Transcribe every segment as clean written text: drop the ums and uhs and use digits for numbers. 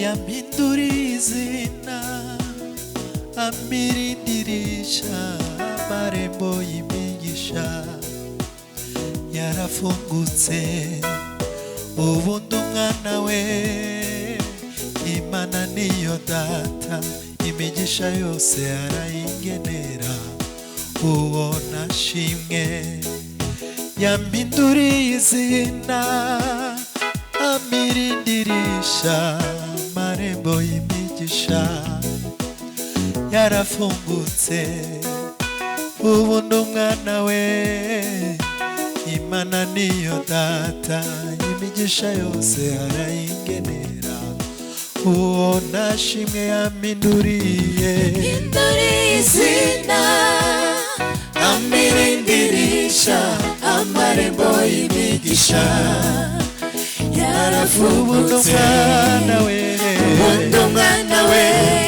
Yampinduriye izina, amirindirisha amarembo y'imigisha yarafungutse. Ubundi umwana we, Imana niyo data, imigisha yose arayingenera. Uwo nashimwe. Yampinduriye izina, amirindirisha amarembo y'imigisha yarafungutse. Ubundi umwana we, Imana niyo data, imigisha yose arayingenera. Uwo nashimwe. Yampinduriye Hinduriye izina, amirindirisha amarembo y'imigisha ubundi yarafungutse. Umwana we, Ubundi umwana we,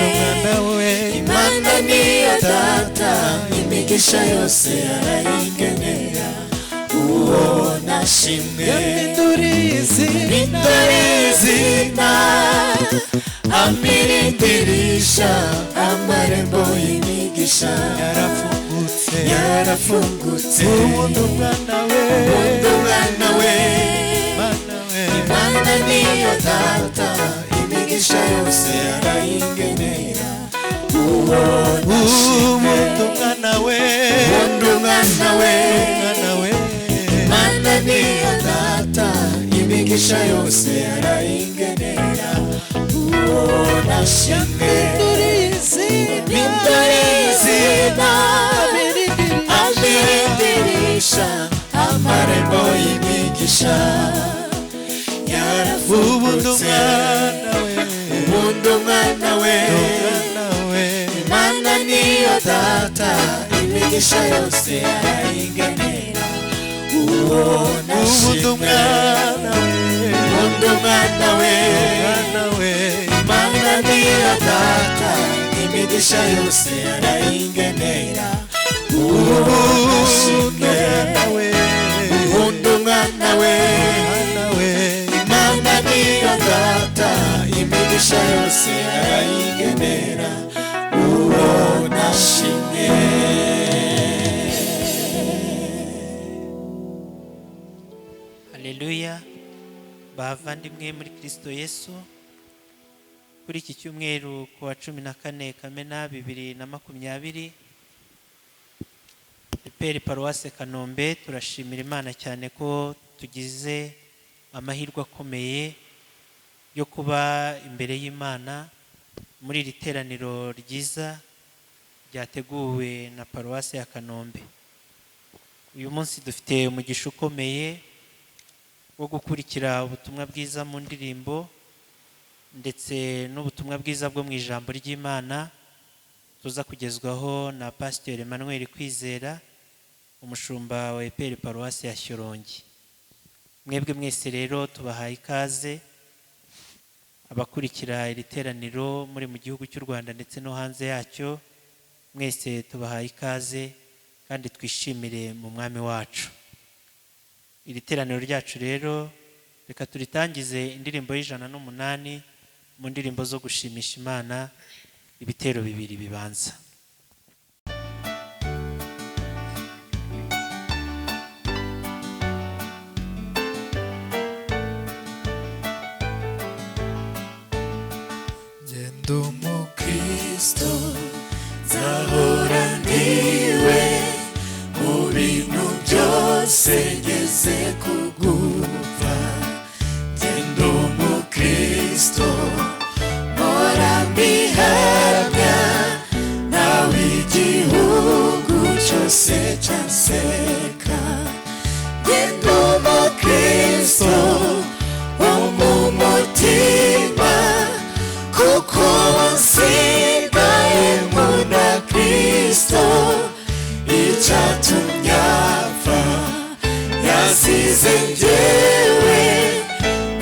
umwana we, Imana niyo data, imigisha yose arayingenera. Uwo nashimwe. Yampinduriye izina, Hinduriye izina, amirindirisha amarembo y'imigisha yarafungutse, yarafungutse. Ubundi umwana we, Ubundi umwana we, Imana we, Imana niyo data, imigisha yose arayingenera. Uwo nashimwe. Ubundi umwana we, Ubundi umwana we, umwana we, Imana niyo data, imigisha yose arayingenera. Uwo nashimwe. Yampinduriye izina, Hinduriye izina, amirindirisha amarembo y'imigisha ubundi yarafungutse. Umwana we, Ubundi umwana we, umwana we, Imana niyo data, imigisha yose arayingenera. Uwo ubundi nashimwe. Umwana we, Ubundi umwana we, umwana we, Imana niyo data, imigisha yose arayingenera. Uwo ubundi nashimwe. Umwana we, Ubundi umwana we, umwana we, Imana niyo data, imigisha yose arayingenera. Uwo nashimwe. Haleluya! Bavandimwe muri Kristo Yesu, kuri iki cyumweru ku wa 14 Kamena 2020, EPR Paruwase Kanombe, turashimira Imana cyane ko tugize amahirwe akomeye yo kuba imbere y'Imana muri iri teraniro ryiza ryateguwe na Paruwase ya Kanombe. Uyu munsi dufite umugisha ukomeye wo gukurikira ubutumwa bwiza mu ndirimbo ndetse n'ubutumwa bwiza bwo mu ijambo ry'Imana tuza kugezwaho na Pasiteri Emmanuel Kwizera, umushumba wa EPR Paruwasi ya Shyorongi. Mwebwe mwese rero tubahaye ikaze, abakurikira iri teraniro muri mu gihugu cy'u Rwanda ndetse no hanze yacyo, mwese tubahaye ikaze kandi twishimire mu mwami wacu. Iri teraniro ryacu rero reka turitangize indirimbo y'108 mu ndirimbo zo gushimisha Imana, ibitero bibiri bibanza. Ngenda umukristo, nzahora ndiwe mu bintu byose ngeze kugupfa. Ngenda umukristo, mpora mbihamya, nawe igihugu cyose cyanseka. Ngenda umukristo wo mu mutima, kuko nsigaye nkunda Kristo. Icyatumye apfa yasize njyewe,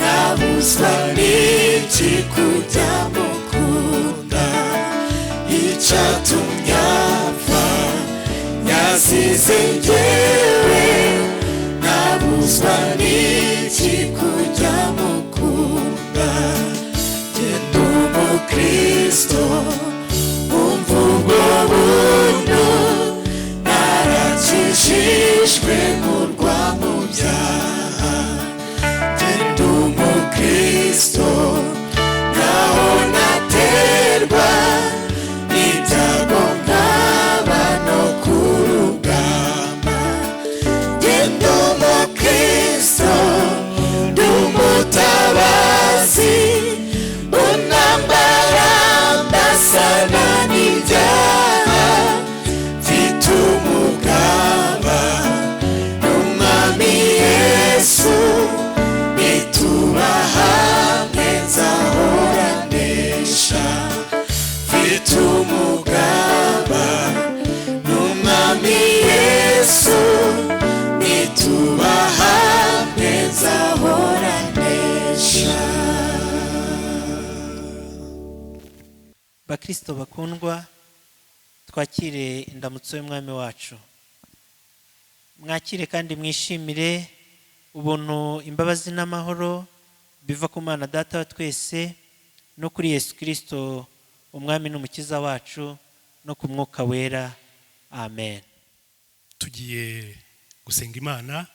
nabuzwa n'iki kujya mukunda? Icyatumye apfa yasize njyewe, nabuzwa n'iki kujya mukunda? Genda Bakristo bakundwa, twakire indamutso y'Umwami wacu. Mwakire kandi mwishimire ubuntu, imbabazi n'amahoro biva ku Mana Data wa twese no kuri Yesu Kristo Umwami n'Umukiza wacu no ku Mwuka Wera. Amen. Tugiye gusenga Imana,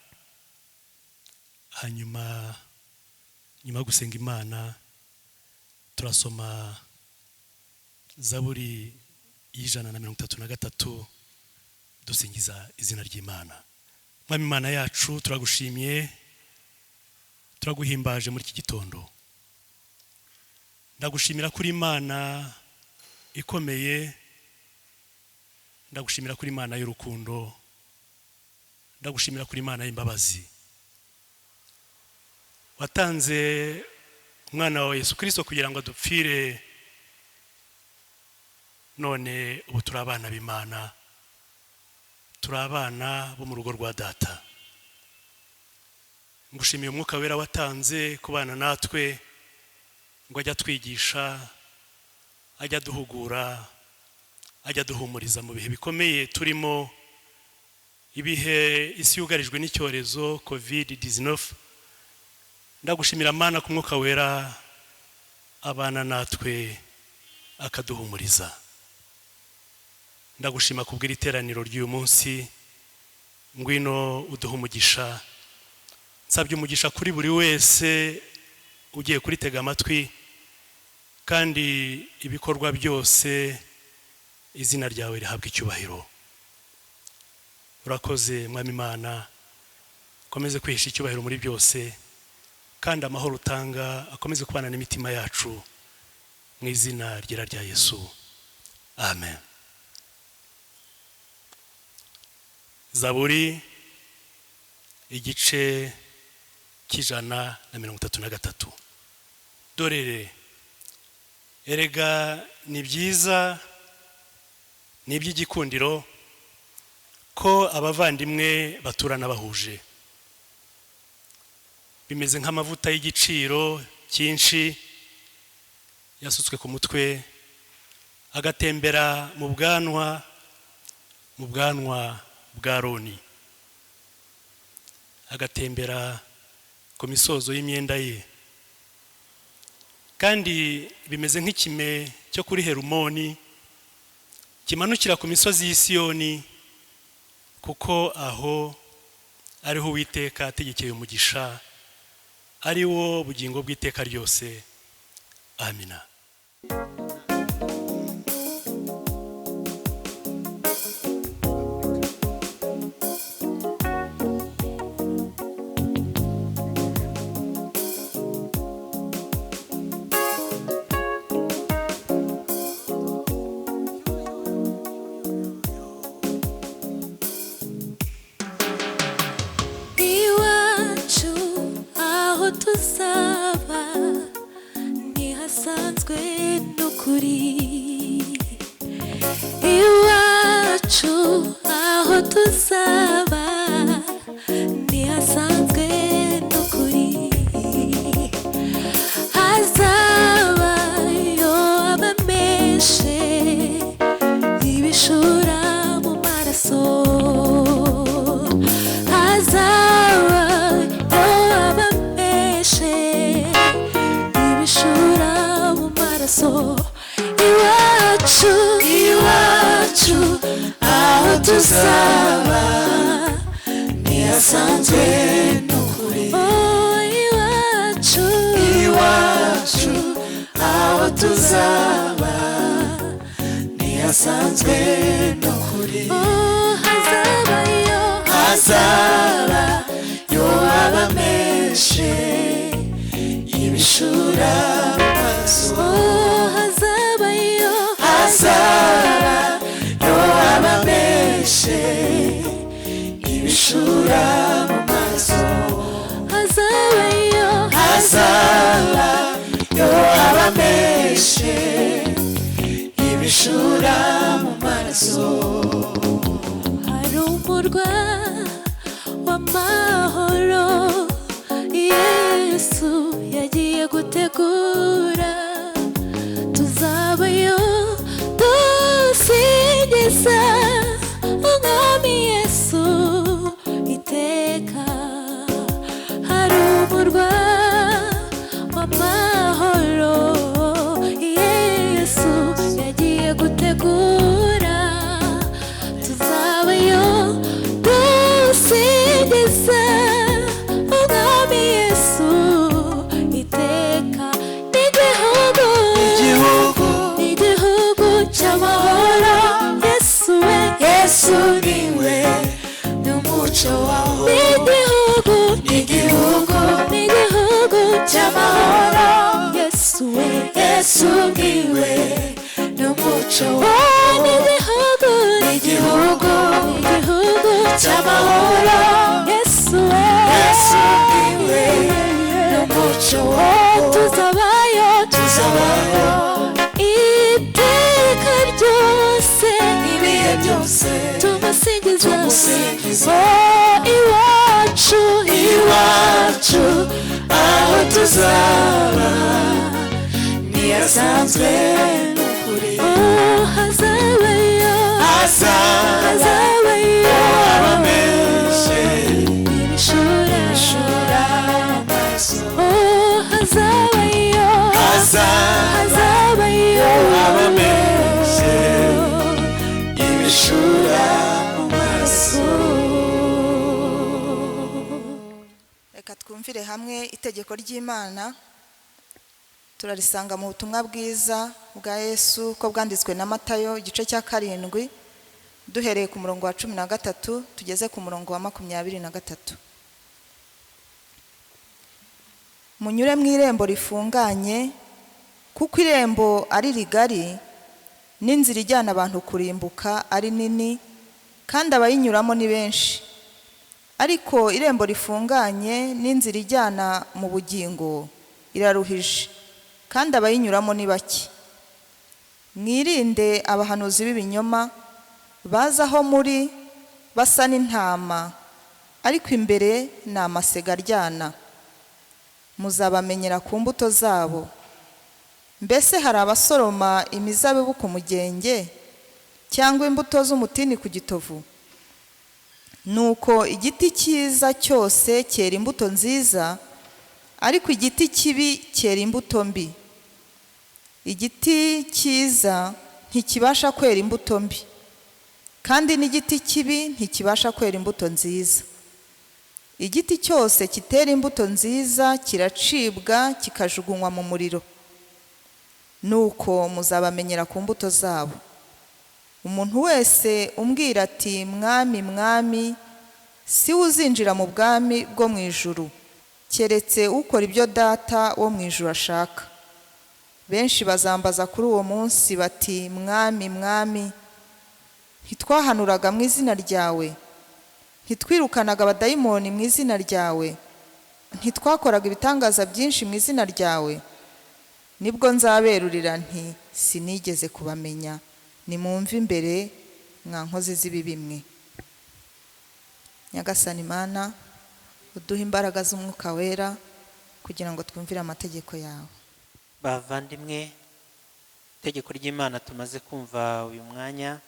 hanyuma nyuma yo gusenga Imana turasoma Zaburi y'133 dusingiza izina ry'Imana. Mwami Imana yacu, turagushimye, turaguhimbaje muri iki gitondo. Ndagushimira kuri Imana ikomeye, ndagushimira kuri Imana y'urukundo, ndagushimira kuri Imana y'imbabazi. Watanze umwana wawe Yesu Kirisito kugira ngo adupfire, none ubu turi abana b'Imana, turi abana bo mu rugo rwa Data. Ngushimiye Umwuka Wera watanze kubana natwe ngo ajye atwigisha, ajye aduhugura, ajye aduhumuriza mu bihe bikomeye turimo, ibihe isi yugarijwe n'icyorezo COVID-19. Ndagushimira Mana ku Mwuka Wera abana natwe akaduhumuriza. Ndagushima kubw'iri teraniro ry'uyu munsi. Ngwino uduhe umugisha. Nsabye umugisha kuri buri wese ugiye kuritega amatwi, kandi ibikorwa byose izina ryawe rihabwa icyubahiro. Urakoze Mwami Imana, ukomeze kwihesha icyubahiro muri byose, kandi amahoro utanga akomeze kubana n'imitima yacu, mu izina ryera rya Yesu, amen. Zaburi igice cy'133. Dorere, erega ni byiza, ni iby'igikundiro ko abavandimwe baturana bahuje. Bimeze nk'amavuta y'igiciro cyinshi yasutswe ku mutwe, agatembera mu bwanwa bwa Aroni, agatembera ku misozo y'imyenda ye. Kandi bimeze nk'ikime cyo kuri Herumoni kimanukira ku misozi y'Isiyoni, kuko aho ariho Uwiteka ategekeye umugisha, ari wo bugingo bw'iteka ryose. Amina. Iwacu aho tuzaba ntihasanzwe n'ukuri. Iwacu aho tuzaba ntihasanzwe n'ukuri. Hazabayo abameshe ibishura mu maraso, hazabayo abameshe ibishura mu maraso. Iwacu, iwacu aho tuzaba ntihasanzwe n'ukuri. Oh, iwacu, Iwacu aho tuzaba ntihasanzwe n'ukuri. Oh, hazabayo, Hazaba yo abameshe ibishura mu maso. Oh, hazabayo, Hazaba yo abameshe ibishura mu maso. Hazabayo, Hazaba yo abameshe ibishura mu maraso. Hari umurwa w'amahoro Yesu yagiye gutegura, tuzabayo. Yesu niwe n'umuco waho, n'igihugu, igihugu igihugu cy'amahoro. Yesu we, Yesu niwe n'umuco waho, tuzabayo, tuzabayo iteka ryose, ibihe byose, tumusingiza, tumusingiza. Oh, iwacu, iwacu aho tuzaba ntiyasanzwe n'ukuri. Oh, hazabayo, hazaba hazabayo abamenshi ibishura, ibishura mu maso. Oh, hazabayo, hazaba hazabayo abamenshi ibishura mu maso. Reka twumvire hamwe itegeko ry'Imana. Turarisanga mu butumwa bwiza bwa Yesu ko bwanditswe na Matayo, igice cya 7, duhereye ku murongo wa 13 tugeze ku murongo wa 23. Munyure mu irembo rifunganye, kuko irembo ari rigari n'inzira ijyana abantu kurimbuka ari nini, kandi abayinyuramo ni benshi. Ariko irembo rifunganye n'inzira ijyana mu bugingo iraruhije, kandi abayinyuramo ni bake. Mwirinde abahanuzi b'ibinyoma baza aho muri basa n'intama, ariko imbere ni amasega aryana. Muzabamenyera ku mbuto zabo. Mbese hari abasoroma imizabibu ku mugenge, cyangwa imbuto z'umutini ku gitovu? Nuko igiti cyiza cyose cyera imbuto nziza, ariko igiti kibi cyera imbuto mbi. Igiti cyiza ntikibasha kwera imbuto mbi, kandi n'igiti kibi ntikibasha kwera imbuto nziza. Igiti cyose kitera imbuto nziza kiracibwa kikajugunywa mu muriro. Nuko muzabamenyera ku mbuto zabo. Umuntu wese umbwira ati: "Mwami, Mwami," si we uzinjira mu bwami bwo mu ijuru, keretse ukora ibyo Data wo mu ijuru ashaka. Benshi bazambaza kuri uwo munsi bati: "Mwami, Mwami, ntitwahanuraga mu izina ryawe? Ntitwirukanaga abadayimoni mu izina ryawe? Ntitwakoraga ibitangaza byinshi mu izina ryawe?" Nibwo nzaberurira nti: "Sinigeze kubamenya, nimumve imbere, mwa nkozi z'ibibi mwe." Nyagasani Imana, uduhe imbaraga z'Umwuka Wera kugira ngo twumvire amategeko yawe. Bavandimwe, itegeko ry'Imana tumaze kumva uyu mwanya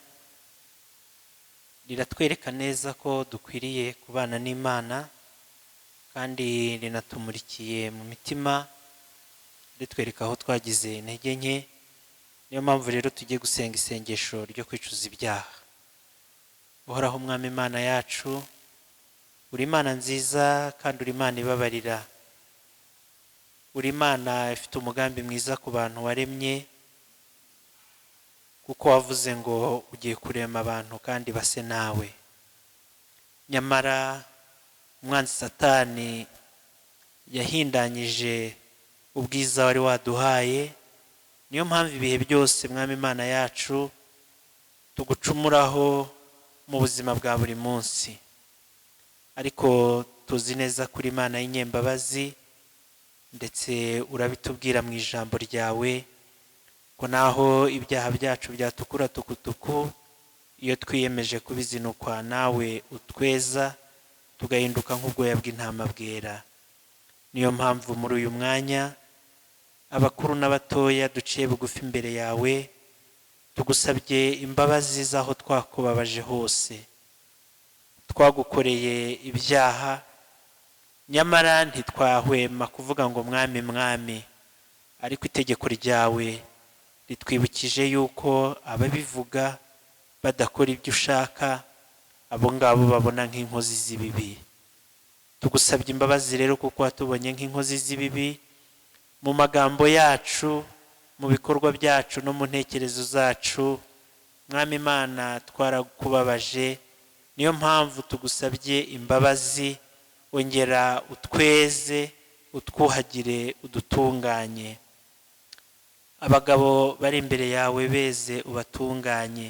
riratwereka neza ko dukwiriye kubana n'Imana, kandi rinatumurikiye mu mitima, ritwereka aho twagize intege nke. Niyo mpamvu rero tugiye gusenga isengesho ryo kwicuza ibyaha. Uhoraho Umwami Imana yacu, uri Imana nziza kandi uri Imana ibabarira, uri Imana ifite umugambi mwiza ku bantu waremye, kuko wavuze ngo ugiye kurema abantu kandi base nawe. Nyamara umwanzi Satani yahindanyije ubwiza wari waduhaye. Niyo mpamvu ibihe byose, Mwami Imana yacu, tugucumuraho mu buzima bwa buri munsi. Ariko tuzi neza kuri Imana y'inyembabazi, ndetse urabitubwira mu ijambo ryawe ko naho ibyaha byacu byatukura tukutuku, iyo twiyemeje kubizinukwa nawe utweza tugahinduka nk'ubwoya bw'intama bwera. Niyo mpamvu muri uyu mwanya abakuru n'abatoya duciye bugufi imbere yawe, tugusabye imbabazi z'aho twakubabaje hose, twagukoreye ibyaha, nyamara ntitwahwema kuvuga ngo: "Mwami, Mwami," ariko itegeko ryawe ritwibukije yuko ababivuga badakora ibyo ushaka, abo ngabo babona nk'inkozi z'ibibi. Tugusabye imbabazi rero kuko watubonye nk'inkozi z'ibibi mu magambo yacu, mu bikorwa byacu no mu ntekerezo zacu. Mwami Imana, twarakubabaje, niyo mpamvu tugusabye imbabazi. Ongera utweze, utwuhagire, udutunganye. Abagabo bari imbere yawe beze ubatunganye,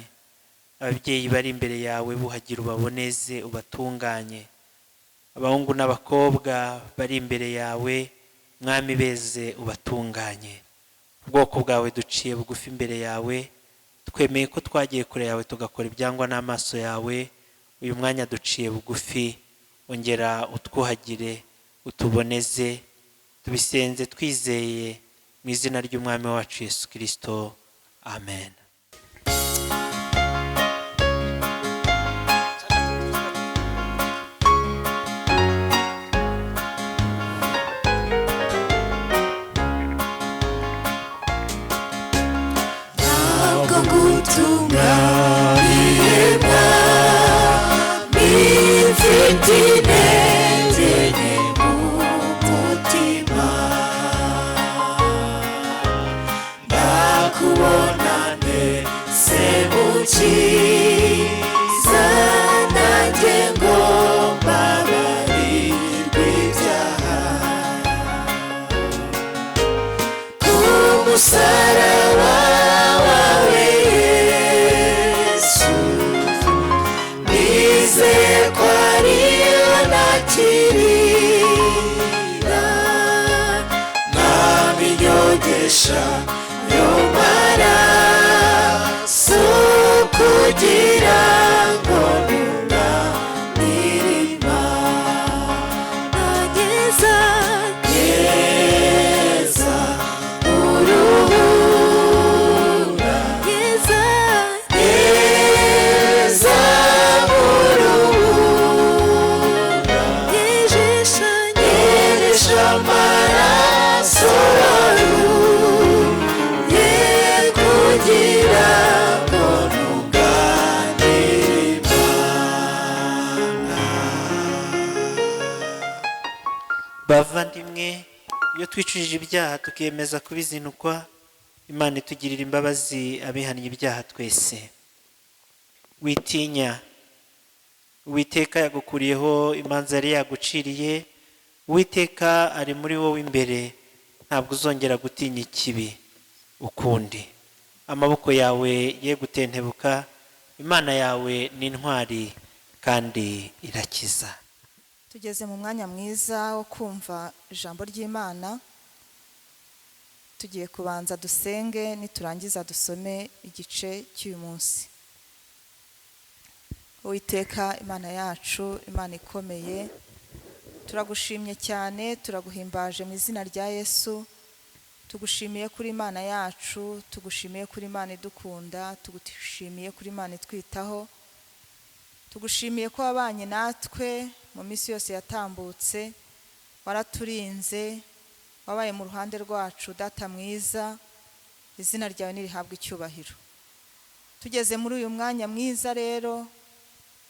ababyeyi bari imbere yawe buhagira ubaboneze ubatunganye, abahungu n'abakobwa bari imbere yawe Mwami beze ubatunganye. Ubwoko bwawe duciye bugufi imbere yawe, twemeye ko twagiye kure yawe tugakora ibyangwa n'amaso yawe. Uyu mwanya duciye bugufi, ongera utwuhagire utuboneze, tubisenze twizeye mu izina ry'Umwami wacu Yesu Kristo, amen. Ntabwo ngutunganiye Mwami, mfite intege nke mu mutima, ndakubonane se mukiza, nanjye ngo mbabarirwe ibyaha. Ku musaraba wawe Yesu, nizeye ko ariyo nakirira, Mwami nyogesha yo maraso, kugira ngo ntunganire Imana. Nyeza, Nyeza uruhura, nyeza, nyeza uruhura, nyejesha, nyeresha amaraso ye kugira ngo ntunganire Imana. Bavandimwe, iyo twicujije ibyaha tukiyemeza kubizinukwa, Imana itugirira imbabazi abihannye ibyaha twese. Witinya, Uwiteka yagukuriyeho imanza yari yaguciriye. Uwiteka ari muri wowe imbere, ntabwo uzongera gutinya ikibi ukundi. Amaboko yawe ye gutentebuka, Imana yawe ni intwari kandi irakiza. Tugeze mu mwanya mwiza wo kumva ijambo ry'Imana. Tugiye kubanza dusenge, niturangiza dusome igice cy'uyu munsi. Uwiteka Imana yacu, Imana ikomeye, turagushimye cyane, turaguhimbaje mu izina rya Yesu. Tugushimiye kuri Imana yacu, tugushimiye kuri Imana idukunda, tugushimiye kuri Imana itwitaho, tugushimiye ko wabanye natwe mu minsi yose yatambutse, waraturinze, wabaye mu ruhande rwacu. Data mwiza, izina ryawe nirihabwe icyubahiro. Tugeze muri uyu mwanya mwiza rero,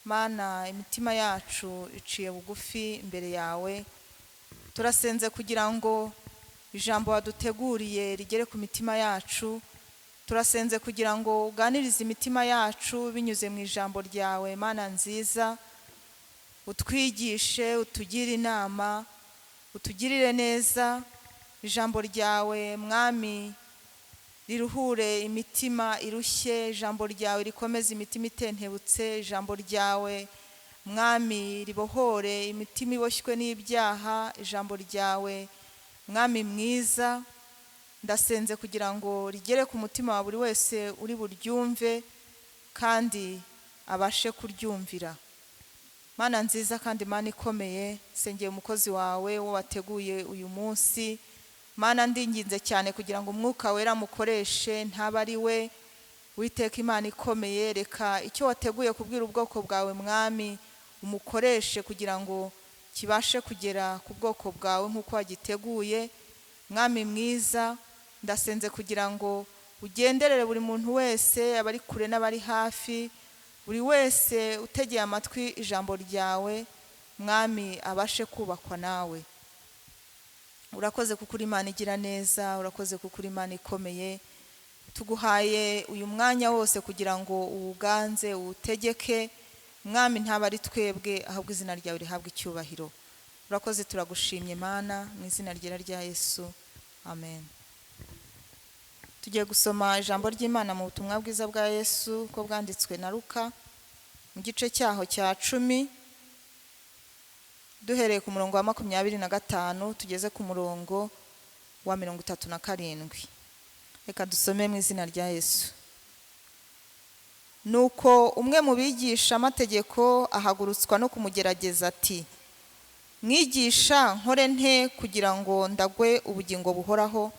Mana, imitima yacu iciye bugufi imbere yawe. Turasenze kugira ngo ijambo waduteguriye rigere ku mitima yacu. Turasenze kugira ngo uganirize imitima yacu binyuze mu ijambo ryawe. Mana nziza, utwigishe, utugire inama, utugirire neza. Ijambo ryawe Mwami riruhure imitima irushye, ijambo ryawe rikomeze imitima itentebutse, ijambo ryawe Mwami ribohore imitima iboshywe n'ibyaha, ijambo ryawe Mwami mwiza ndasenze kugira ngo rigere ku mutima wa buri wese uri buryumve kandi abashe kuryumvira. Mana nziza kandi Mana ikomeye, sengeye umukozi wawe wo wateguye uyu munsi. Mana ndinginze cyane kugira ngo umwuka wera mukoreshe, ntaba ari we. Witeka Imana ikomeye, reka icyo wateguye kubwira ubwoko bwawe Mwami umukoreshe kugira ngo kibashe kugera ku bwoko bwawe nk'uko wagiteguye. Mwami mwiza, ndasenze kugira ngo ugenderere buri muntu wese, abari kure n'abari hafi, buri wese utegeye amatwi ijambo ryawe Mwami abashe kubakwa nawe. Urakoze kuko uri Imana igira neza, urakoze kuko uri Imana ikomeye. Tuguhaye uyu mwanya wose kugira ngo uwuganze, uwutegeke Mwami, ntaba ari twebwe ahubwo izina ryawe rihabwe icyubahiro. Urakoze, turagushimye Mana, mu izina ryera rya Yesu, amen. Tugiye gusoma ijambo ry'Imana mu butumwa bwiza bwa Yesu ko bwanditswe na Luka mu gice cyaho cya 10, duhereye ku murongo wa 25 tugeze ku murongo wa 37. Reka dusome mu izina rya Yesu. Nuko umwe mu bigisha amategeko ahagurutswa no kumugerageza ati: "Mwigisha, nkore nte kugira ngo ndagwe ubugingo buhoraho?"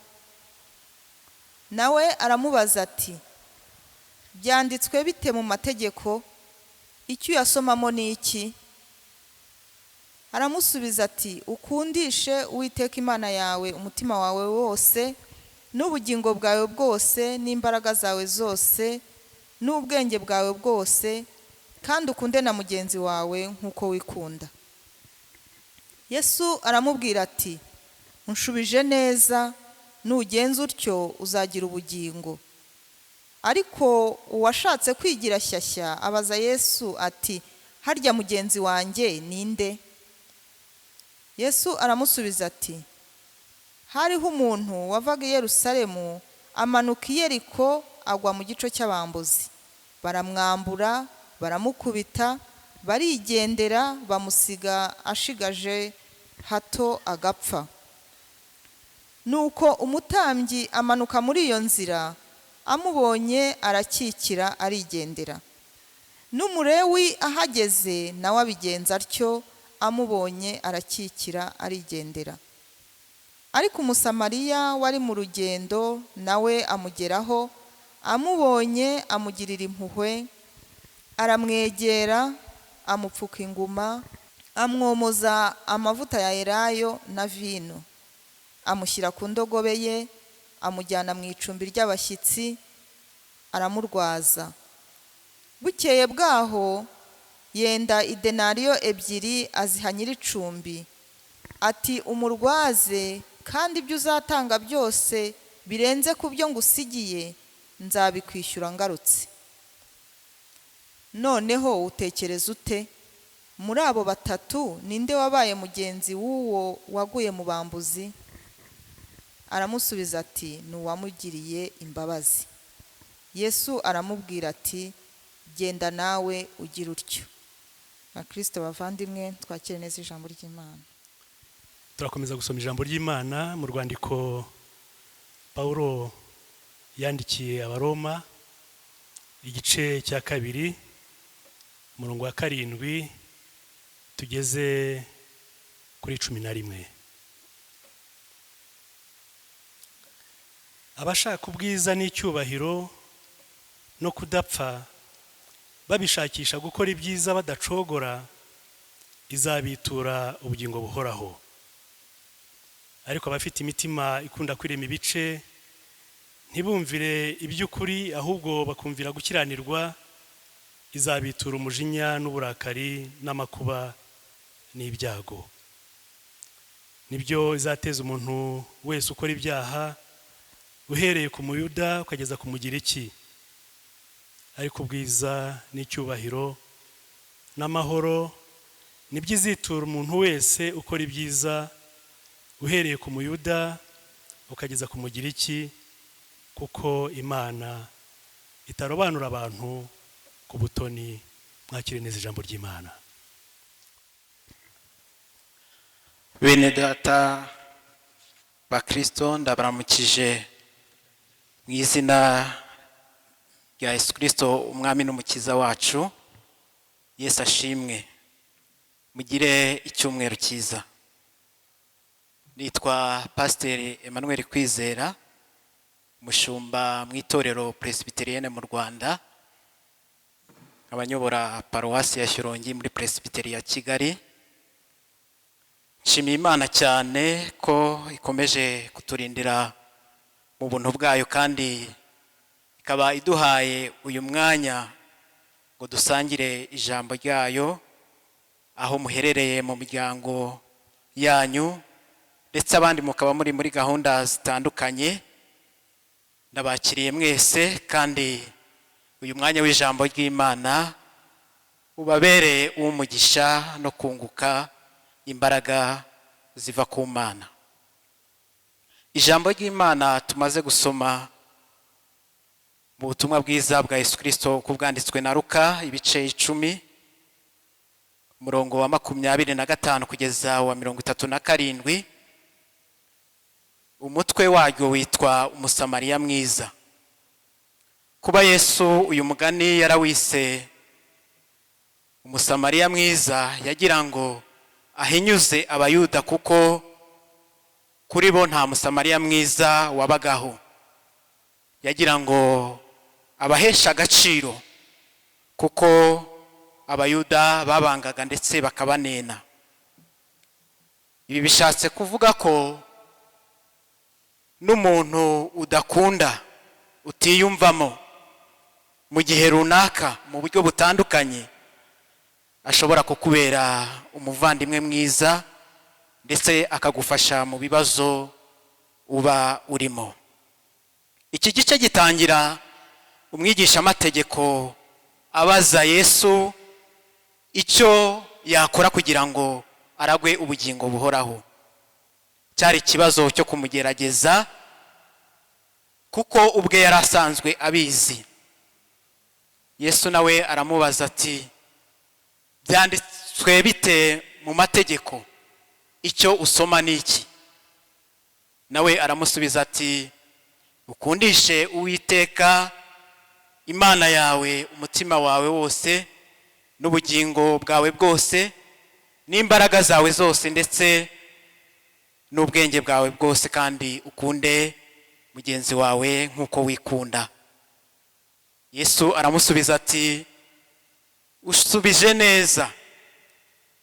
Nawe aramubaza ati: "Byanditswe bite mu mategeko? Icyo uyasomamo ni iki?" Aramusubiza ati: "Ukundishe Uwiteka Imana yawe umutima wawe wose, n'ubugingo bwawe bwose, n'imbaraga zawe zose, n'ubwenge bwawe bwose, kandi ukunde na mugenzi wawe nk'uko wikunda." Yesu aramubwira ati: "Unshubije neza, nugenza utyo uzagira ubugingo." Ariko uwashatse kwigira shyashya abaza Yesu ati: "Harya mugenzi wanjye ninde?" Yesu aramusubiza ati: "Hariho umuntu wavaga i Yerusalemu amanuka i Yeriko, agwa mu gico cy'abambuzi, baramwambura, baramukubita, barigendera, bamusiga ashigaje hato agapfa. Nuko umutambyi amanuka muri iyo nzira, amubonye arakikira, arigendera. N'umurewi ahageze nawe abigenza atyo, amubonye arakikira, arigendera. Ariko Umusamariya wari mu rugendo nawe amugeraho, amubonye amugirira impuhwe, aramwegera, amupfuka inguma, amwomoza amavuta ya elayo na vino, amushyira ku ndogobe ye, amujyana mu icumbi ry'abashyitsi, aramurwaza. Bukeye bwaho yenda idenariyo 2 aziha nyir'icumbi, ati: 'Umurwaze, kandi ibyo uzatanga byose birenze ku byo ngusigiye nzabikwishyura ngarutse.' Noneho utekereza ute? Muri abo batatu ninde wabaye mugenzi w'uwo waguye mu bambuzi?" Aramusubiza ati: "Ni uwamugiriye imbabazi." Yesu aramubwira ati: "Genda nawe ugira utyo." Bakristo bavandimwe, twakire neza ijambo ry'Imana. Turakomeza gusoma ijambo ry'Imana mu rwandiko Pawulo yandikiye Abaroma, igice cya 2, umurongo wa 7 tugeze kuri 11. Abashaka ubwiza n'icyubahiro no kudapfa, babishakisha gukora ibyiza badacogora, izabitura ubugingo buhoraho. Ariko abafite imitima ikunda kwirema ibice, ntibumvire iby'ukuri ahubwo bakumvira gukiranirwa, izabitura umujinya n'uburakari n'amakuba n'ibyago. Nibyo izateza umuntu wese ukora ibyaha, uhereye ku Muyuda ukageza ku Mugiriki. Ariko ubwiza n'icyubahiro n'amahoro nibyo izitura umuntu wese ukora ibyiza, uhereye ku Muyuda ukageza ku Mugiriki, kuko Imana itarobanura abantu ku butoni. Mwakire neza ijambo ry'Imana. Bene data bakristo, ndabaramukije mu izina rya Yesu Kristo umwami n'umukiza wacu. Yesu ashimwe. Mugire icyumweru cyiza. Nitwa Pasiteri Emmanuel Kwizera, umushumba mu itorero Presbyterienne mu Rwanda, abanyobora paruwasi ya Shyorongi muri Presbyteri ya Kigali. Nshimiye Imana cyane ko ikomeje kuturindira mu buntu bwayo, kandi ikaba iduhaye uyu mwanya ngo dusangire ijambo ryayo aho muherereye mu miryango yanyu, ndetse abandi mukaba muri muri gahunda zitandukanye. Ndabakiriye mwese, kandi uyu mwanya w'ijambo ry'Imana ubabereye uw'umugisha no kunguka imbaraga ziva ku Mana. Ijambo ry'Imana tumaze gusoma Mu butumwa bwiza bwa Yesu Kirisito uko bwanditswe na Luka, ibice 10, umurongo wa 25 kugeza wa 37. Umutwe waryo witwa "Umusamariya mwiza". Kuba Yesu uyu mugani yarawise "Umusamariya mwiza", yagira ngo ahinyuze Abayuda, kuko kuri bo nta musamariya mwiza wabagaho. Yagira ngo abahesha agaciro, kuko Abayuda babangaga ndetse bakabanena. Ibi bishatse kuvuga ko n'umuntu udakunda, utiyumvamo mu gihe runaka, mu buryo butandukanye, ashobora kukubera umuvandimwe mwiza, ndetse akagufasha mu bibazo uba urimo. Iki gice gitangira umwigishamategeko abaza Yesu icyo yakora kugira ngo aragwe ubugingo buhoraho. Cyari ikibazo cyo kumugerageza, kuko ubwe yari asanzwe abizi. Yesu nawe aramubaza ati: "Byanditswe bite mu mategeko? Icyo usoma ni iki?" Nawe aramusubiza ati: "Ukundishe Uwiteka Imana yawe umutima wawe wose, n'ubugingo bwawe bwose, n'imbaraga zawe zose, ndetse n'ubwenge bwawe bwose, kandi ukunde mugenzi wawe nk'uko wikunda." Yesu aramusubiza ati: "Usubije neza,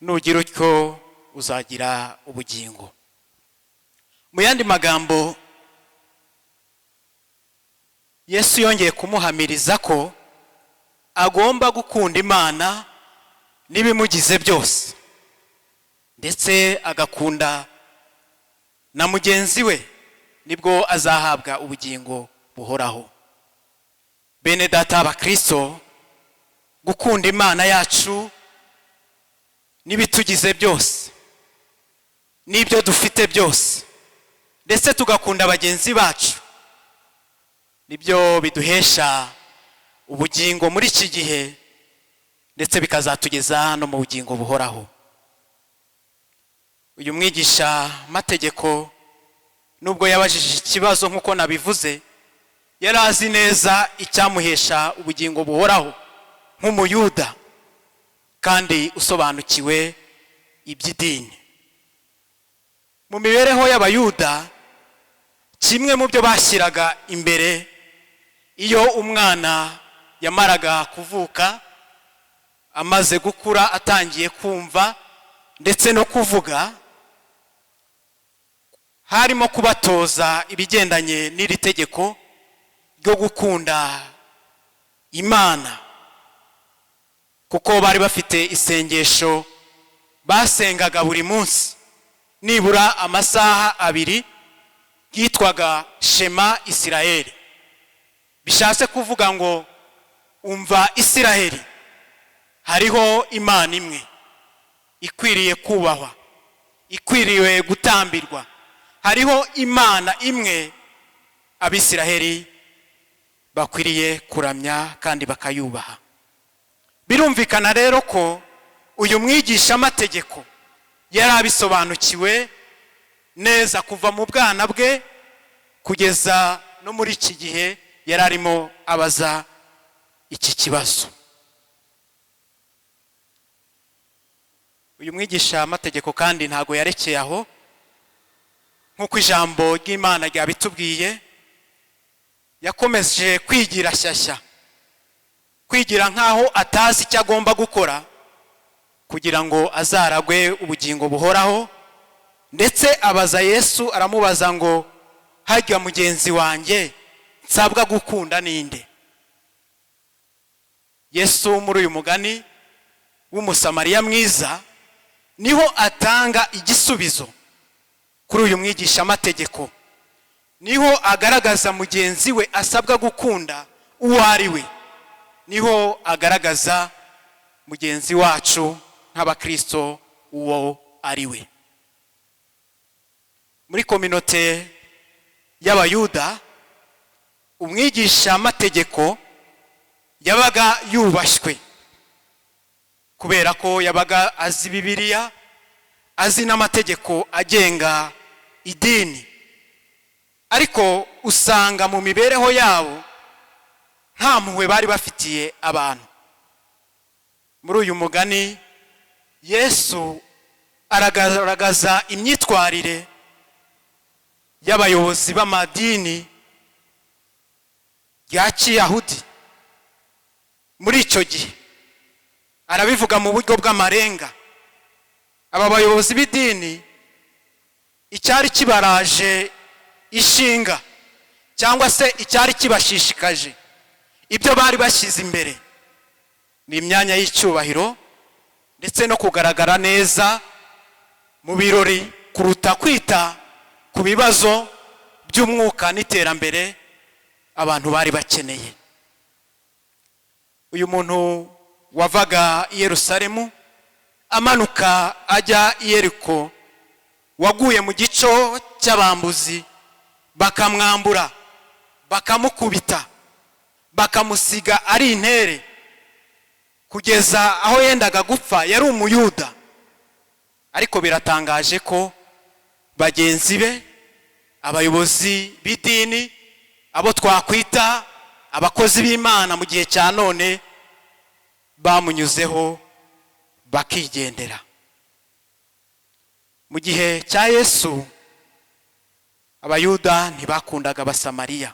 nugira utyo uzagira ubugingo." Mu yandi magambo, Yesu yongeye kumuhamiriza ko agomba gukunda Imana n'ibimugize byose, ndetse agakunda na mugenzi we, nibwo azahabwa ubugingo buhoraho. Bene data abakristo, gukunda Imana yacu n'ibitugize byose n'ibyo dufite byose, ndetse tugakunda bagenzi bacu, nibyo biduhesha ubugingo muri iki gihe, ndetse bikazatugeza no mu bugingo buhoraho. Uyu mwigisha mategeko, nubwo yabajije ikibazo nk'uko nabivuze, yari azi neza icyamuhesha ubugingo buhoraho nk'Umuyuda kandi usobanukiwe iby'idini. Mu mibereho y'Abayuda, kimwe mu byo bashyiraga imbere iyo umwana yamaraga kuvuka, amaze gukura, atangiye kumva ndetse no kuvuga, harimo kubatoza ibigendanye n'iri tegeko ryo gukunda Imana, kuko bari bafite isengesho basengaga buri munsi nibura amasaha 2, ryitwaga "Shema Isiraheli", bishatse kuvuga ngo: "Umva Isiraheli, hariho Imana imwe ikwiriye kubahwa, ikwiriye gutambirwa. Hariho Imana imwe Abisiraheli bakwiriye kuramya kandi bakayubaha." Birumvikana rero ko uyu mwigishamategeko yari abisobanukiwe neza kuva mu bwana bwe kugeza no muri iki gihe yari arimo abaza iki kibazo. Uyu mwigishamategeko kandi ntabwo yarekeye aho. Nk'uko ijambo ry'Imana ryabitubwiye, yakomeje kwigira shyashya, kwigira nk'aho atazi icyo agomba gukora kugira ngo azaragwe ubugingo buhoraho. Ndetse abaza Yesu, aramubaza ngo: "Hajya mugenzi wanjye nsabwa gukunda ninde?" Yesu muri uyu mugani w'Umusamariya mwiza niho atanga igisubizo kuri uyu mwigishamategeko, niho agaragaza mugenzi we asabwa gukunda uwo ari we, niho agaragaza mugenzi wacu nk'abakristo uwo ari we. Muri kominote y'Abayuda, Umwigishamategeko yabaga yubashywe kubera ko yabaga azi Bibiliya, azi n'amategeko agenga idini, ariko usanga mu mibereho yabo nta mpuhwe bari bafitiye abantu. Muri uyu mugani Yesu aragaragaza imyitwarire y'abayobozi b'amadini ya Kiyahudi muri icyo gihe. Arabivuga mu buryo bw'amarenga. Aba bayobozi b'idini, icyari kibaraje ishinga cyangwa se icyari kibashishikaje, ibyo bari bashyize imbere ni imyanya y'icyubahiro ndetse no kugaragara neza mu birori kuruta kwita ku bibazo by'umwuka n'iterambere abantu bari bakeneye. Uyu muntu wavaga i Yerusalemu amanuka ajya i Yeriko, waguye mu gico cy'abambuzi, bakamwambura, bakamukubita, bakamusiga ari intere kugeza aho yendaga gupfa, yari Umuyuda. Ariko biratangaje ko bagenzi be, abayobozi b'idini, abo twakwita abakozi b'Imana mu gihe cya none, bamunyuzeho bakigendera. Mu gihe cya Yesu, Abayuda ntibakundaga Abasamariya.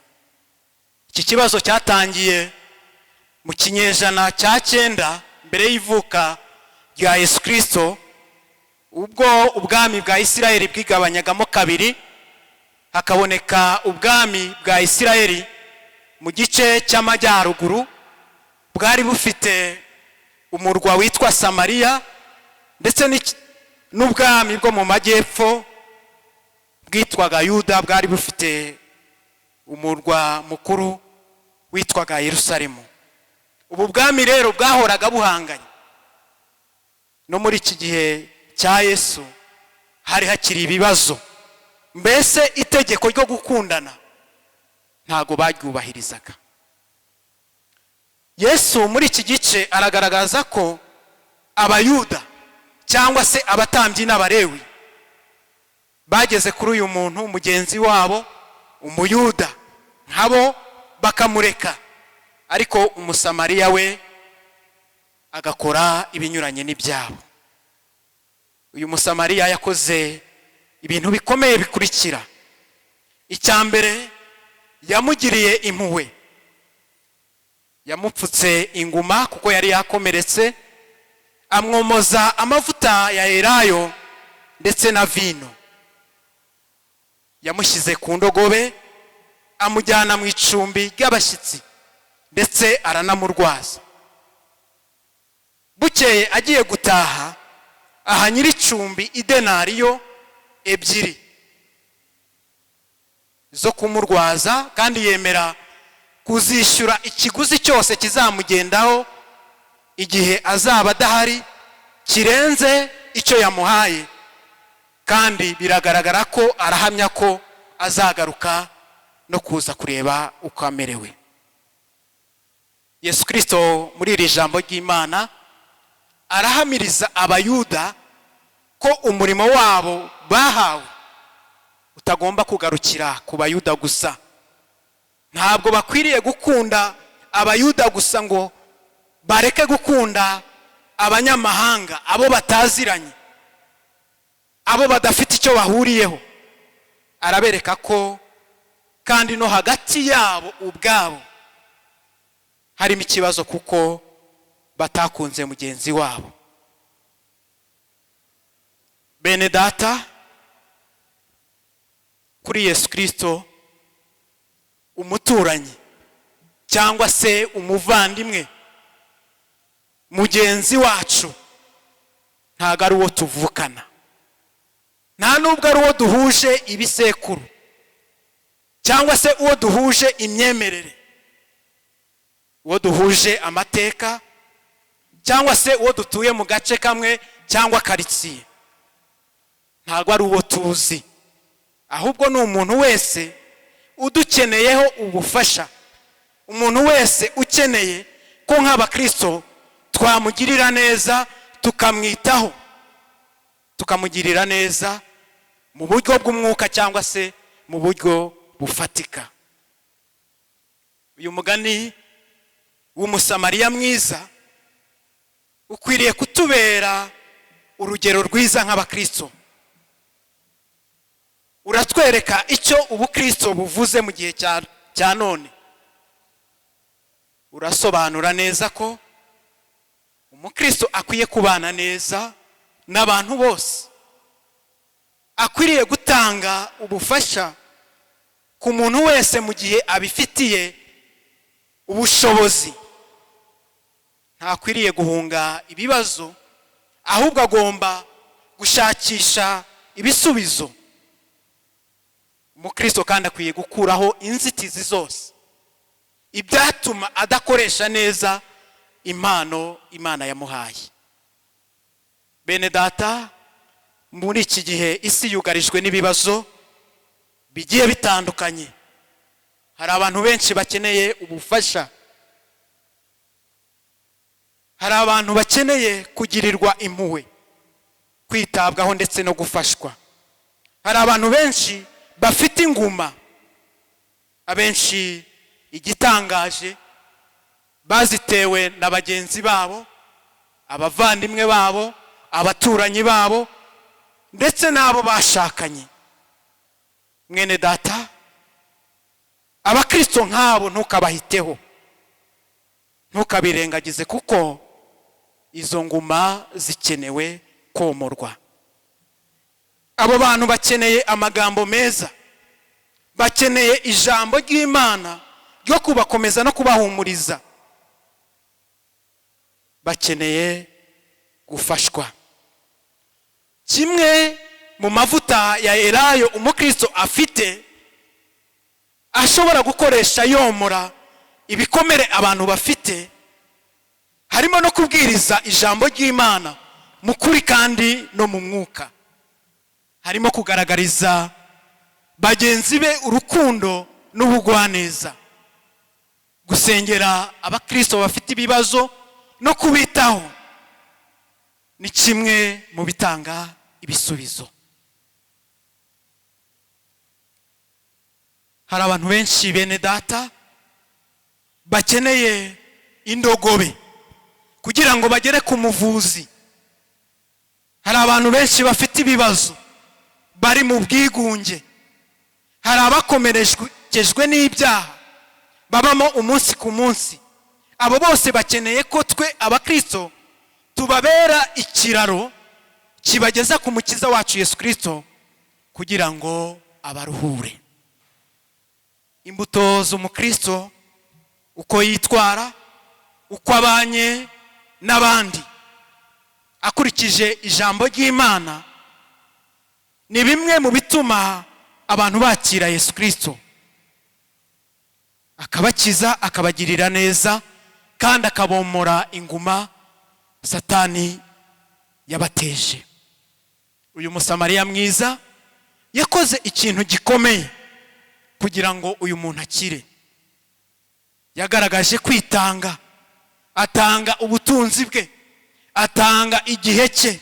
Iki kibazo cyatangiye mu kinyejana cya 9 mbere y'ivuka rya Yesu Kirisito, ubwo ubwami bwa Isirayeli bwigabanyagamo kabiri, hakaboneka ubwami bwa Isirayeli mu gice cy'amajyaruguru bwari bufite umurwa witwa Samariya, ndetse n'ubwami bwo mu majyepfo bwitwaga Yuda bwari bufite umurwa mukuru witwaga Yerusalemu. Ubu bwami rero bwahoraga buhanganye. No muri iki gihe cya Yesu hari hakiri ibibazo, mbese itegeko ryo gukundana ntago baryubahirizaga. Yesu muri iki gice aragaragaza ko Abayuda cyangwa se abatambyi n'Abarewi bageze kuri uyu muntu mugenzi wabo Umuyuda nkabo bakamureka, ariko Umusamariya we agakora ibinyuranye n'ibyabo. Uyu Musamariya yakoze ibintu bikomeye bikurikira. Icya mbere, yamugiriye impuhwe, yamupfutse inguma kuko yari yakomeretse, amwomoza amavuta ya elayo ndetse na vino, yamushyize ku ndogobe, amujyana mu icumbi ry'abashyitsi, ndetse aranamurwaza. Bukeye agiye gutaha, aha nyir'icumbi idenariyo 2 zo kumurwaza, kandi yemera kuzishyura ikiguzi cyose kizamugendaho igihe azaba adahari kirenze icyo yamuhaye, kandi biragaragara ko arahamya ko azagaruka no kuza kureba uko amerewe. Yesu Kirisito muri iri jambo ry'Imana arahamiriza Abayuda ko umurimo wabo bahawe utagomba kugarukira ku Bayuda gusa. Ntabwo bakwiriye gukunda Abayuda gusa ngo bareke gukunda abanyamahanga, abo bataziranye, abo badafite icyo bahuriyeho. Arabereka ko kandi no hagati yabo ubwabo harimo ikibazo kuko batakunze mugenzi wabo. Bene data, kuri Yesu Kirisito, umuturanyi cyangwa se umuvandimwe mugenzi wacu ntago ari uwo tuvukana, nta nubwo ari uwo duhuje ibisekuru cyangwa se uwo duhuje imyemerere, uwo duhuje amateka cyangwa se uwo dutuye mu gace kamwe cyangwa karitsiye. Ntago ari uwo tuzi, ahubwo ni umuntu wese udukeneyeho ubufasha. Umuntu wese ukeneye ko nk'abakristo twamugirira neza, tukamwitaho, tukamugirira neza mu buryo bw'umwuka cyangwa se mu buryo bufatika. Uyu mugani w'Umusamariya mwiza ukwiriye kutubera urugero rwiza nk'abakristo. Uratwereka icyo ubukristo buvuze mu gihe cya none. Urasobanura neza ko umukristo akwiye kubana neza n'abantu bose, akwiriye gutanga ubufasha ku muntu wese mu gihe abifitiye ubushobozi. Ntakwiriye guhunga ibibazo, ahubwo agomba gushakisha ibisubizo. Umukristo kandi akwiye gukuraho inzitizi zose ibyatuma adakoresha neza impano Imana yamuhaye. Bene data, muri iki gihe isi yugarijwe n'ibibazo bigiye bitandukanye. Hari abantu benshi bakeneye ubufasha, hari abantu bakeneye kugirirwa impuhwe, kwitabwaho ndetse no gufashwa. Hari abantu benshi bafite inguma, abenshi igitangaje bazitewe na bagenzi babo, abavandimwe babo, abaturanyi babo ndetse n'abo bashakanye. Mwene data, abakristo nk'abo ntukabahiteho, ntukabirengagize, kuko izo nguma zikenewe komorwa. Abo bantu bakeneye amagambo meza, bakeneye ijambo ry'Imana ryo kubakomeza no kubahumuriza, bakeneye gufashwa. Kimwe mu mavuta ya elayo umukristo afite ashobora gukoresha yomora ibikomere abantu bafite, harimo no kubwiriza ijambo ry'Imana mu kuri kandi no mu mwuka. Harimo kugaragariza bagenzi be urukundo n'ubugwaneza, gusengera abakristo bafite ibibazo no kubitaho ni kimwe mu bitanga ibisubizo. Hari abantu benshi, bene data, bakeneye indogobe kugira ngo bagere ku muvuzi. Hari abantu benshi bafite ibibazo, bari mu bwigunge. Hari abakomerekejwe n'ibyaha babamo umunsi ku munsi. Abo bose bakeneye ko twe abakristo tubabera ikiraro kibageza ku mukiza wacu Yesu Kristo kugira ngo abaruhure. Imbuto z'umukristo, uko yitwara, uko abanye n'abandi akurikije ijambo ry'Imana, ni bimwe mu bituma abantu bakira Yesu Kristo, akabakiza, akabagirira neza kandi akabomora inguma Satani yabateje. Uyu Musamariya mwiza yakoze ikintu gikomeye kugira ngo uyu muntu akire. Yagaragaje kwitanga, atanga ubutunzi bwe, atanga igihe cye,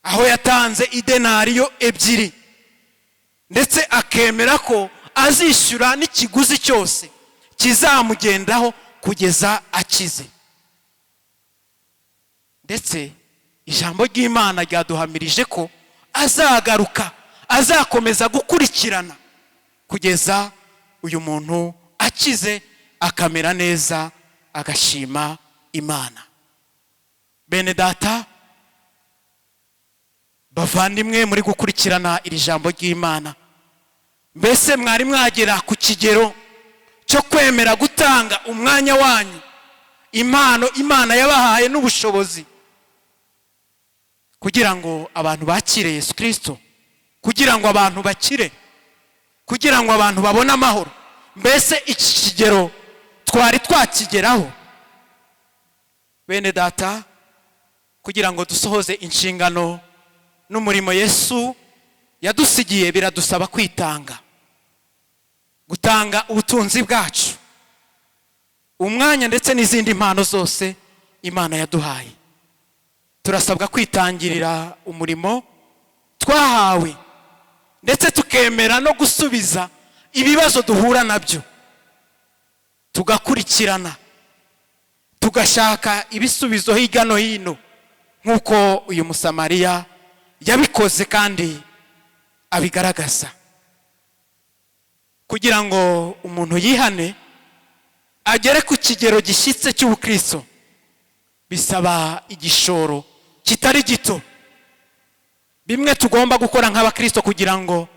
aho yatanze idenariyo 2, ndetse akemera ko azishyura n'ikiguzi cyose kizamugendaho kugeza akize. Ndetse ijambo ry'Imana ryaduhamirije ko azagaruka, azakomeza gukurikirana kugeza uyu muntu akize, akamera neza, agashima Imana. Bene data, bavandimwe muri gukurikirana iri jambo ry'Imana, mbese mwari mwagera ku kigero cyo kwemera gutanga umwanya wanyu, impano Imana yabahaye n'ubushobozi, kugira ngo abantu bakire Yesu Kristo, kugira ngo abantu bakire, kugira ngo abantu babone amahoro? Mbese iki kigero twari twakigeraho? Bene data, kugira ngo dusohoze inshingano n'umurimo Yesu yadusigiye, biradusaba kwitanga, gutanga ubutunzi bwacu, Umwanya ndetse n'izindi mpano zose Imana yaduhaye, turasabwa kwitangirira umurimo twahawe, ndetse tukemera no gusubiza ibibazo duhura nabyo, tugakurikirana, tugashaka ibisubizo hirya no hino, nk'uko uyu Musamariya yabikoze kandi abigaragaza. Kugira ngo umuntu yihane agere ku kigero gishyitse cy'ubukristo, bisaba igishoro kitari gito. Bimwe tugomba gukora nk'abakristo kugira ngo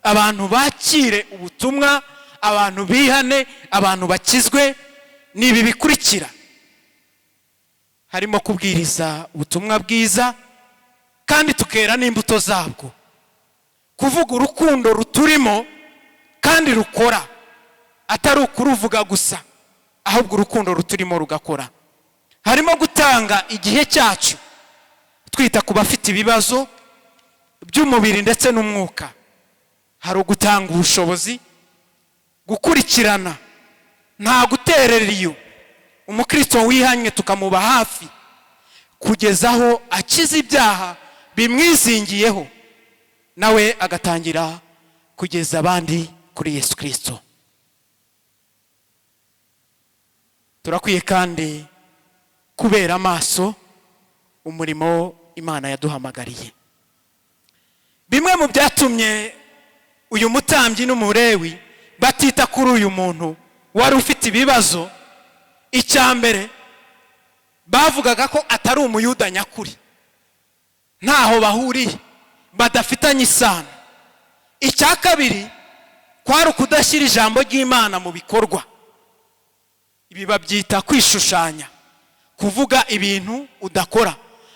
abantu bakire ubutumwa, abantu bihane, abantu bakizwe, ni ibi bikurikira: harimo kubwiriza ubutumwa bwiza kandi tukera n'imbuto zabwo, kuvuga urukundo ruturimo kandi rukora, atari ukuruvuga gusa, ahubwo urukundo ruturimo rugakora. Harimo gutanga igihe cyacu twita ku bafite ibibazo by'umubiri ndetse n'umwuka. Hari ugutanga ubushobozi, gukurikirana nta guterera iyo umukristo wihannye, tukamuba hafi kugeza aho akiza ibyaha bimwizingiyeho, nawe agatangira kugeza abandi kuri Yesu Kirisito. Turakwiye kandi kubera amaso umurimo Imana yaduhamagariye. Bimwe mu byatumye uyu mutambyi n'Umulewi batita kuri uyu muntu wari ufite ibibazo, icya mbere bavugaga ko atari Umuyuda nyakuri, ntaho bahuriye, badafitanye isano. Icya kabiri kwari ukudashyira ijambo ry'Imana mu bikorwa. Ibi babyita kwishushanya, kuvuga ibintu udakora,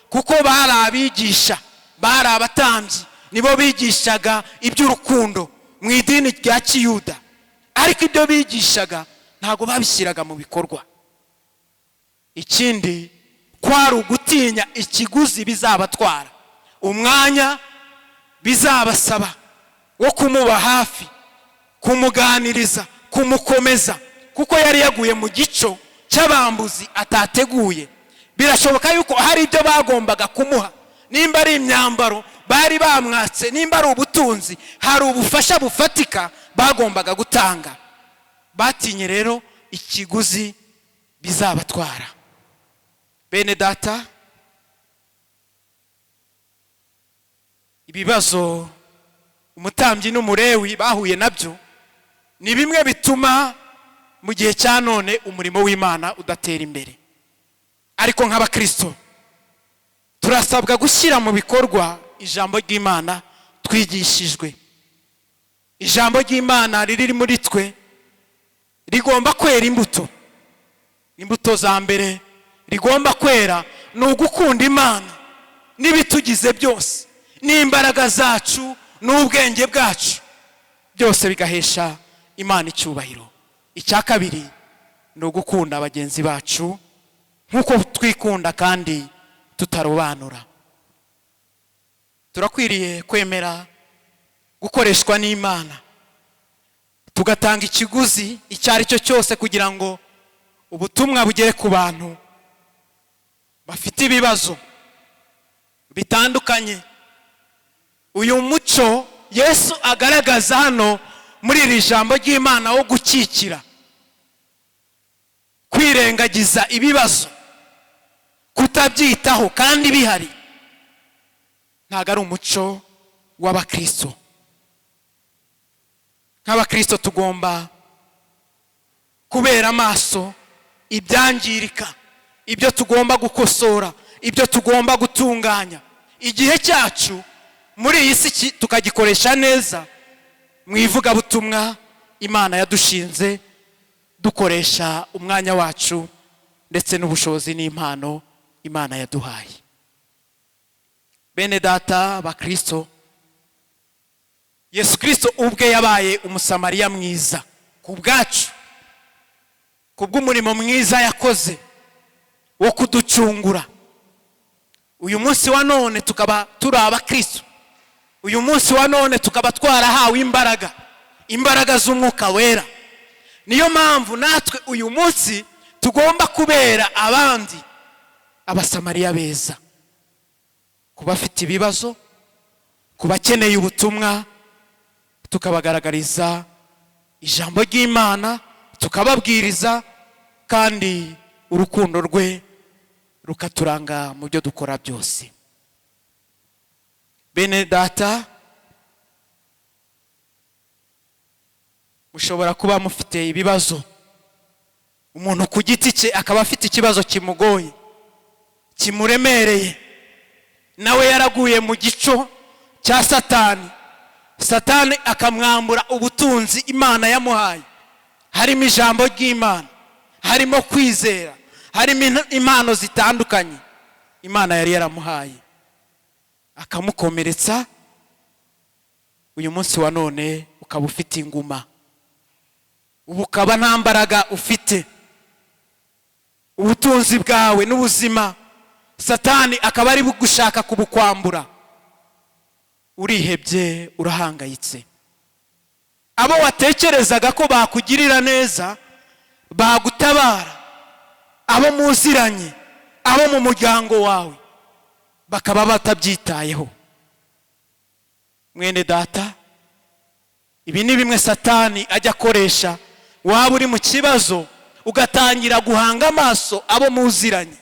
kuko bari abigisha, bari abatambyi, nibo bigishaga iby'urukundo mu idini rya Kiyuda, ariko ibyo bigishaga ntabwo babishyiraga mu bikorwa. Ikindi kwari ugutinya ikiguzi bizabatwara, umwanya bizabasaba wo kumuba hafi, kumuganiriza, kumukomeza, kuko yari yaguye mu gico cy'abambuzi atateguye. Birashoboka yuko hari ibyo bagombaga kumuha, nimba ari imyambaro bari bamwatse, nimba ari ubutunzi, hari ubufasha bufatika bagombaga gutanga. Batinye rero ikiguzi bizabatwara. Bene data, ibibazo umutambyi n'Umulewi bahuye nabyo ni bimwe bituma mu gihe cya none umurimo w'Imana udatera imbere. Ariko nk'abakristo turasabwa gushyira mu bikorwa ijambo ry'Imana twigishijwe. Ijambo ry'Imana riri muri twe rigomba kwera imbuto. Imbuto za mbere rigomba kwera ni ugukunda Imana n'ibitugize byose, n'imbaraga zacu n'ubwenge bwacu, byose bigahesha Imana icyubahiro. Icya kabiri ni ugukunda bagenzi bacu nk'uko twikunda kandi tutarobanura. Turakwiriye kwemera gukoreshwa n'Imana, tugatanga ikiguzi icyo ari cyo cyose kugira ngo ubutumwa bugere ku bantu bafite ibibazo bitandukanye. Uyu muco Yesu agaragaza hano muri iri jambo ry'Imana wo gukikira, kwirengagiza ibibazo, kutabyitaho kandi bihari, ntabwo ari umuco w'abakristo. Nk'abakristo tugomba kubera amaso ibyangirika, ibyo tugomba gukosora, ibyo tugomba gutunganya. Igihe cyacu muri iyi si tukagikoresha neza mu ivugabutumwa Imana yadushinze, dukoresha umwanya wacu ndetse n'ubushobozi n'impano Imana yaduhaye. Bene data bakristo, Yesu Kristo ubwe yabaye Umusamariya mwiza ku bwacu, kubw'umurimo mwiza yakoze wo kuducungura. Uyu munsi wa none tukaba turi abakristo, uyu munsi wa none tukaba twarahawe imbaraga, imbaraga z'Umwuka Wera. Niyo mpamvu natwe uyu munsi Tugomba kubera abandi Abasamariya beza, ku bafite ibibazo, ku bakeneye ubutumwa, tukabagaragariza ijambo ry'Imana, tukababwiriza, kandi urukundo rwe rukaturanga mu byo dukora byose. Bene data, mushobora kuba mufite ibibazo, umuntu ku giti cye akaba afite ikibazo kimugoye, kimuremereye, nawe yaraguye mu gico cya Satani, Satani akamwambura ubutunzi Imana yamuhaye, harimo ijambo ry'Imana, harimo kwizera, harimo impano zitandukanye Imana yari yaramuhaye, akamukomeretsa. Uyu munsi wa none ukaba ufite inguma, ubu ukaba nta mbaraga ufite, ubutunzi bwawe n'ubuzima Satani akaba ari gushaka kubukwambura. Urihebye, urahangayitse. Abo watekerezaga ko bakugirira neza, bagutabara, abo muziranye, abo mu muryango wawe, bakaba batabyitayeho. Mwene data, ibi ni bimwe Satani ajya akoresha. Waba uri mu kibazo ugatangira guhanga amaso abo muziranye,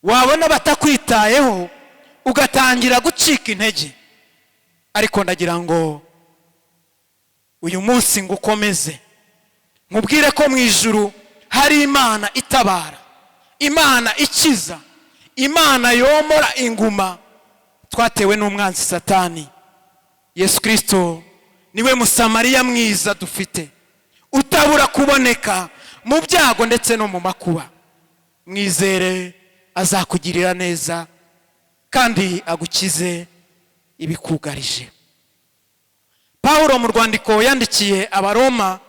wabona batakwitayeho ugatangira gucika intege. Ariko ndagira ngo uyu munsi ngukomeze, nkubwire ko mu ijuru hari Imana itabara, Imana ikiza, Imana yomora inguma twatewe n'umwanzi Satani. Yesu Kristo niwe Musamariya mwiza dufite, utabura kuboneka mu byago ndetse no mu makuba. Mwizere, azakugirira neza kandi agukize ibikugarije. Pawulo mu rwandiko yandikiye Abaroma,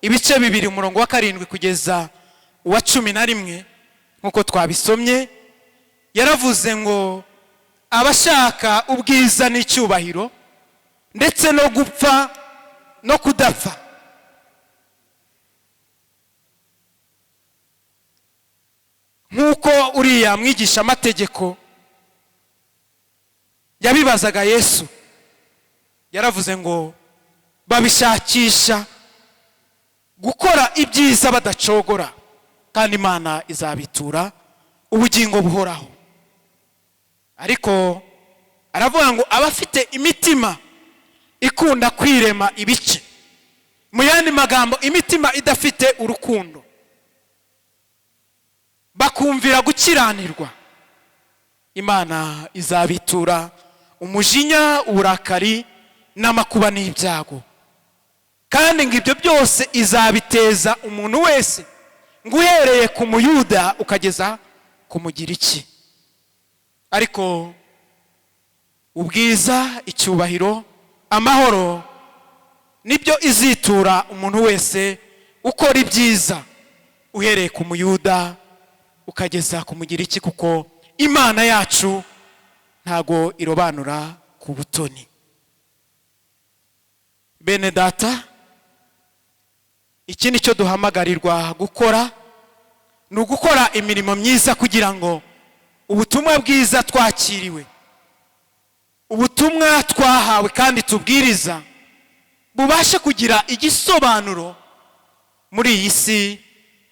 ibice 2, umurongo wa 7 kugeza uwa 11, nk'uko twabisomye, yaravuze ngo abashaka ubwiza n'icyubahiro ndetse no gupfa no kudapfa, nk'uko uriya mwigisha amategeko yabibazaga Yesu, yaravuze ngo babishakisha gukora ibyiza badacogora, kandi Imana izabitura ubugingo buhoraho. Ariko aravuga ngo abafite imitima ikunda kwirema ibice, mu yandi magambo imitima idafite urukundo, bakumvira gukiranirwa, Imana izabitura umujinya, uburakari n'amakuba n'ibyago. Kandi ngo ibyo byose izabiteza umuntu wese, ngo uhereye ku Muyuda ukageza ku Mugiriki. Ariko ubwiza, icyubahiro, amahoro nibyo izitura umuntu wese ukora ibyiza, uhereye ku Muyuda ukageza ku Mugiriki, kuko Imana yacu ntago irobanura ku butoni. Bene data, iki nicyo duhamagarirwa gukora, ni ugukora imirimo myiza kugira ngo ubutumwa bwiza twakiriwe, ubutumwa twahawe kandi tubwiriza, bubashe kugira igisobanuro muri iyi si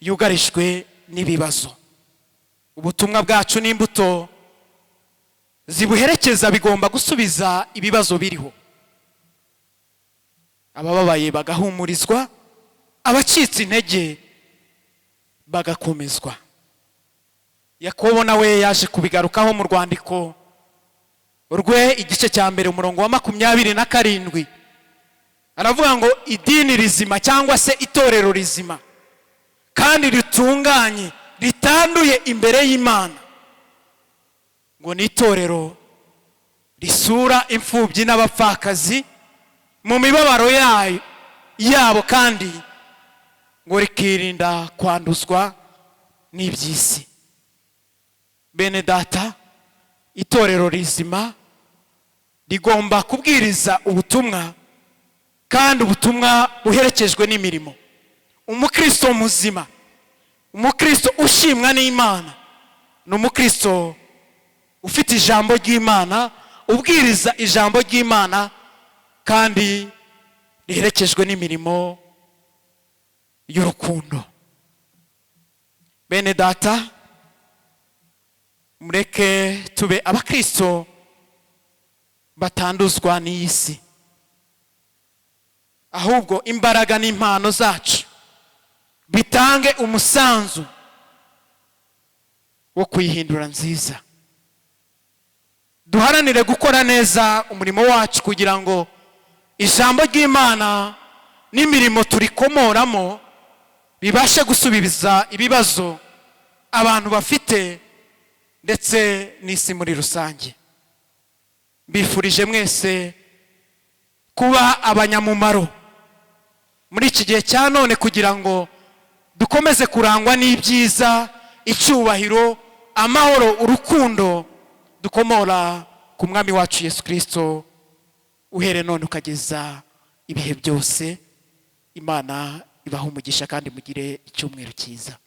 yugarijwe n'ibibazo. Ubutumwa bwacu n'imbuto zibuherekeza bigomba gusubiza ibibazo biriho, abababaye bagahumurizwa, abacitse intege bagakomezwa. Yakobo nawe yaje kubigarukaho mu rwandiko rwe, igice cya 1, umurongo wa 27, aravuga ngo idini rizima cyangwa se itorero rizima kandi ritunganye ritanduye imbere y'Imana, ngo ni itorero risura imfubyi n'abapfakazi mu mibabaro yabo, kandi ngo rikirinda kwanduzwa n'iby'isi. Bene data, itorero rizima rigomba kubwiriza ubutumwa, kandi ubutumwa buherekejwe n'imirimo. Umukristo muzima, umukristo ushimwa n'Imana, ni umukristo ufite ijambo ry'Imana, ubwiriza ijambo ry'Imana kandi riherekejwe n'imirimo y'urukundo. Bene data, mureke tube abakristo batanduzwa n'iyi si, ahubwo imbaraga n'impano zacu bitange umusanzu wo kuyihindura nziza. Duharanire gukora neza umurimo wacu kugira ngo ijambo ry'Imana n'imirimo turikomoramo bibashe gusubiza ibibazo abantu bafite ndetse n'isi muri rusange. Mbifurije mwese kuba abanyamumaro muri iki gihe cya none, kugira ngo dukomeze kurangwa n'ibyiza, icyubahiro, amahoro, urukundo dukomora ku Mwami wacu Yesu Kirisito, uhere none ukageza ibihe byose. Imana ibaha umugisha kandi mugire icyumweru cyiza.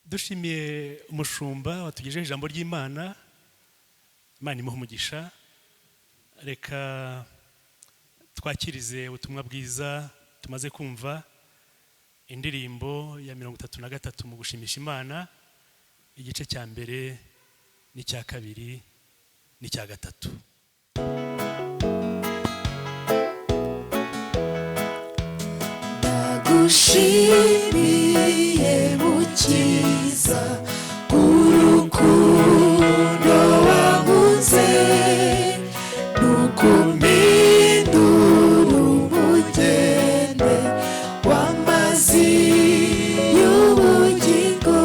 Dushimiye umushumba watugejeho ijambo ry'Imana, Imana imuha umugisha. Reka twakirize ubutumwa bwiza tumaze kumva indirimbo ya 33 mu gushimisha Imana, igice cya mbere n'icya kabiri n'icya gatatu. Ndagushimiye Mukiza, urukundo wankunze, nukumpindura umugende w'amazi y'ubugingo,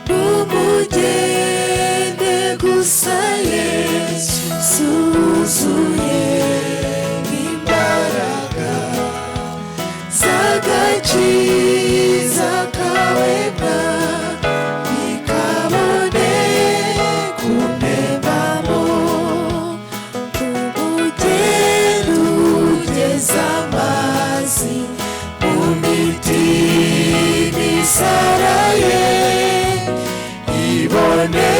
n'umugende gusa Yesu wuzuye imbaraga z'agakiza kawe bikabone kuntebamo, umugende ugeza amazi mu mitima isaraye, ibone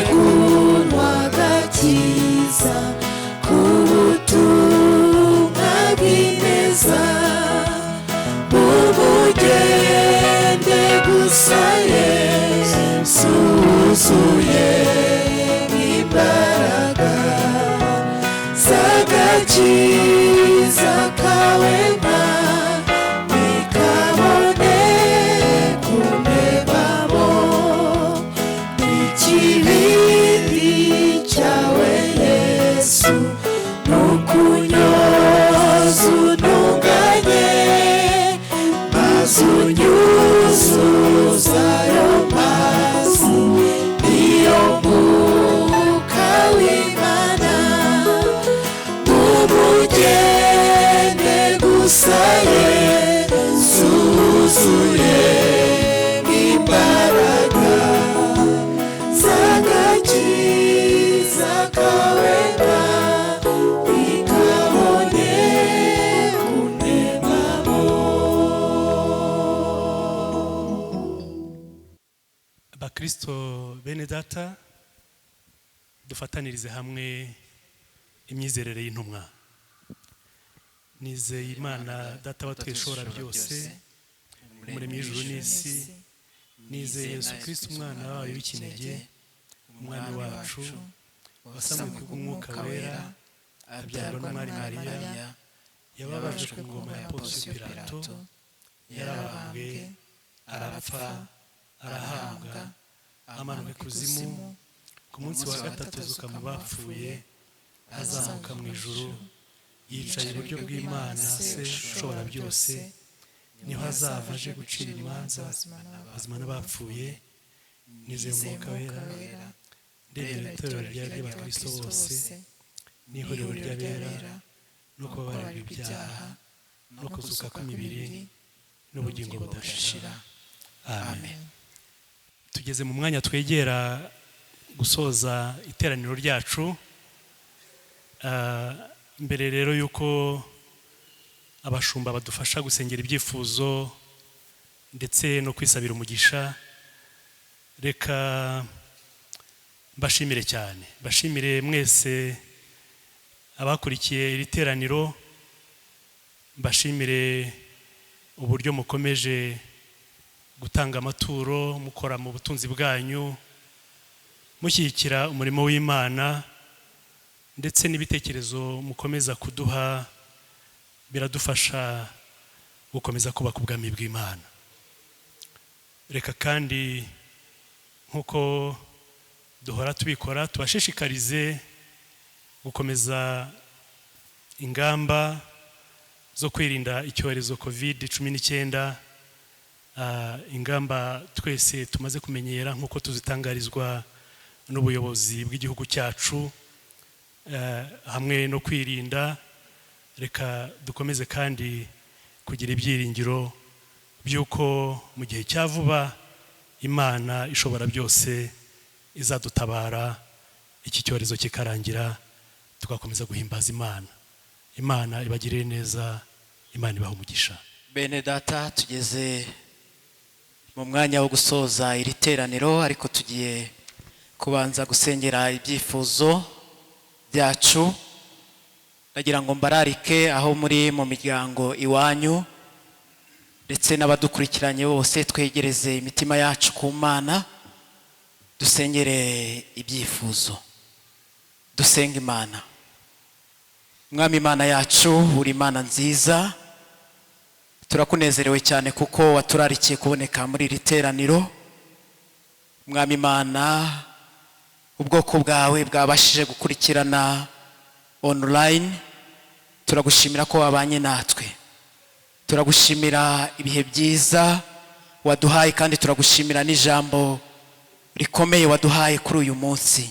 kunywa agakiza k'ubutumwa bw'ineza. Umugende gusa Yesu wuzuye imbaraga z'agakiza kawe bikabone kuntebamo, ikibindi cyawe Yesu nukunyoza untunganye, maze unyuzuza ayo mazi niyo mwuka w'Imana. Umugende gusa Yesu wuzuye imbaraga z'agakiza kawe bikabone kuntebamo. Bakristo bene data, dufatanirize hamwe imyizerere y'intumwa. Nizeye Imana Data wa twese ushobora byose, umuremyi w'ijuru n'isi. Nizeye Yesu Kristo umwana wayo w'ikinege, umwami wacu, wasamwe kubw'Umwuka Wera, abyarwa n'umwari Mariya, yababajwe ku ngoma ya Ponsiyo Pilato, yarabambwe, arapfa, arahambwa, amanuka ikuzimu, ku munsi wa gatatu azuka mu bapfuye, azamuka mu ijuru, yicaye iburyo bw'Imana Se ushobora byose, niho azava aje gucira imanza abazima n'abapfuye. Nizeye Umwuka Wera, ndemera itorero ry'abakristo bose, n'ihuriro ry'abera, no kubabarirwa ibyaha, no kuzuka kw'imibiri, n'ubugingo budashira. Amen. Tugeze mu mwanya twegera gusoza iteraniro ryacu. Mbere rero yuko Abashumba badufasha gusengera ibyifuzo ndetse no kwisabira umugisha, reka mbashimire cyane, mbashimire mwese abakurikiye iri teraniro, mbashimire uburyo mukomeje gutanga amaturo, mukora mu butunzi bwanyu, mushyigikira umurimo w'Imana, ndetse n'ibitekerezo mukomeza kuduha biradufasha gukomeza kubaka ubwami bw'Imana. Reka kandi, nk'uko duhora tubikora, tubashishikarize gukomeza ingamba zo kwirinda icyorezo COVID-19, ingamba twese tumaze kumenyera nk'uko tuzitangarizwa n'ubuyobozi bw'igihugu cyacu, hamwe no kwirinda. Reka dukomeze kandi kugira ibyiringiro by'uko mu gihe cya vuba Imana ishobora byose izadutabara, iki cyorezo kikarangira, tugakomeza guhimbaza Imana. Imana ibagirire neza, Imana ibaha umugisha. Bene data, tugeze mu mwanya wo gusoza iri teraniro, ariko tugiye kubanza gusengera ibyifuzo byacu. Ndagira ngo mbararike aho muri mu miryango iwanyu ndetse n'abadukurikiranye bose, twegereze imitima yacu ku Mana, dusengere ibyifuzo, dusenga Imana. Mwami Imana yacu, uri Imana nziza, turakunezerewe cyane kuko waturarikiye kuboneka muri iri teraniro. Mwami Imana, ubwoko bwawe bwabashije gukurikirana online, turagushimira ko wabanye natwe, turagushimira ibihe byiza waduhaye, kandi turagushimira n'ijambo rikomeye waduhaye kuri uyu munsi.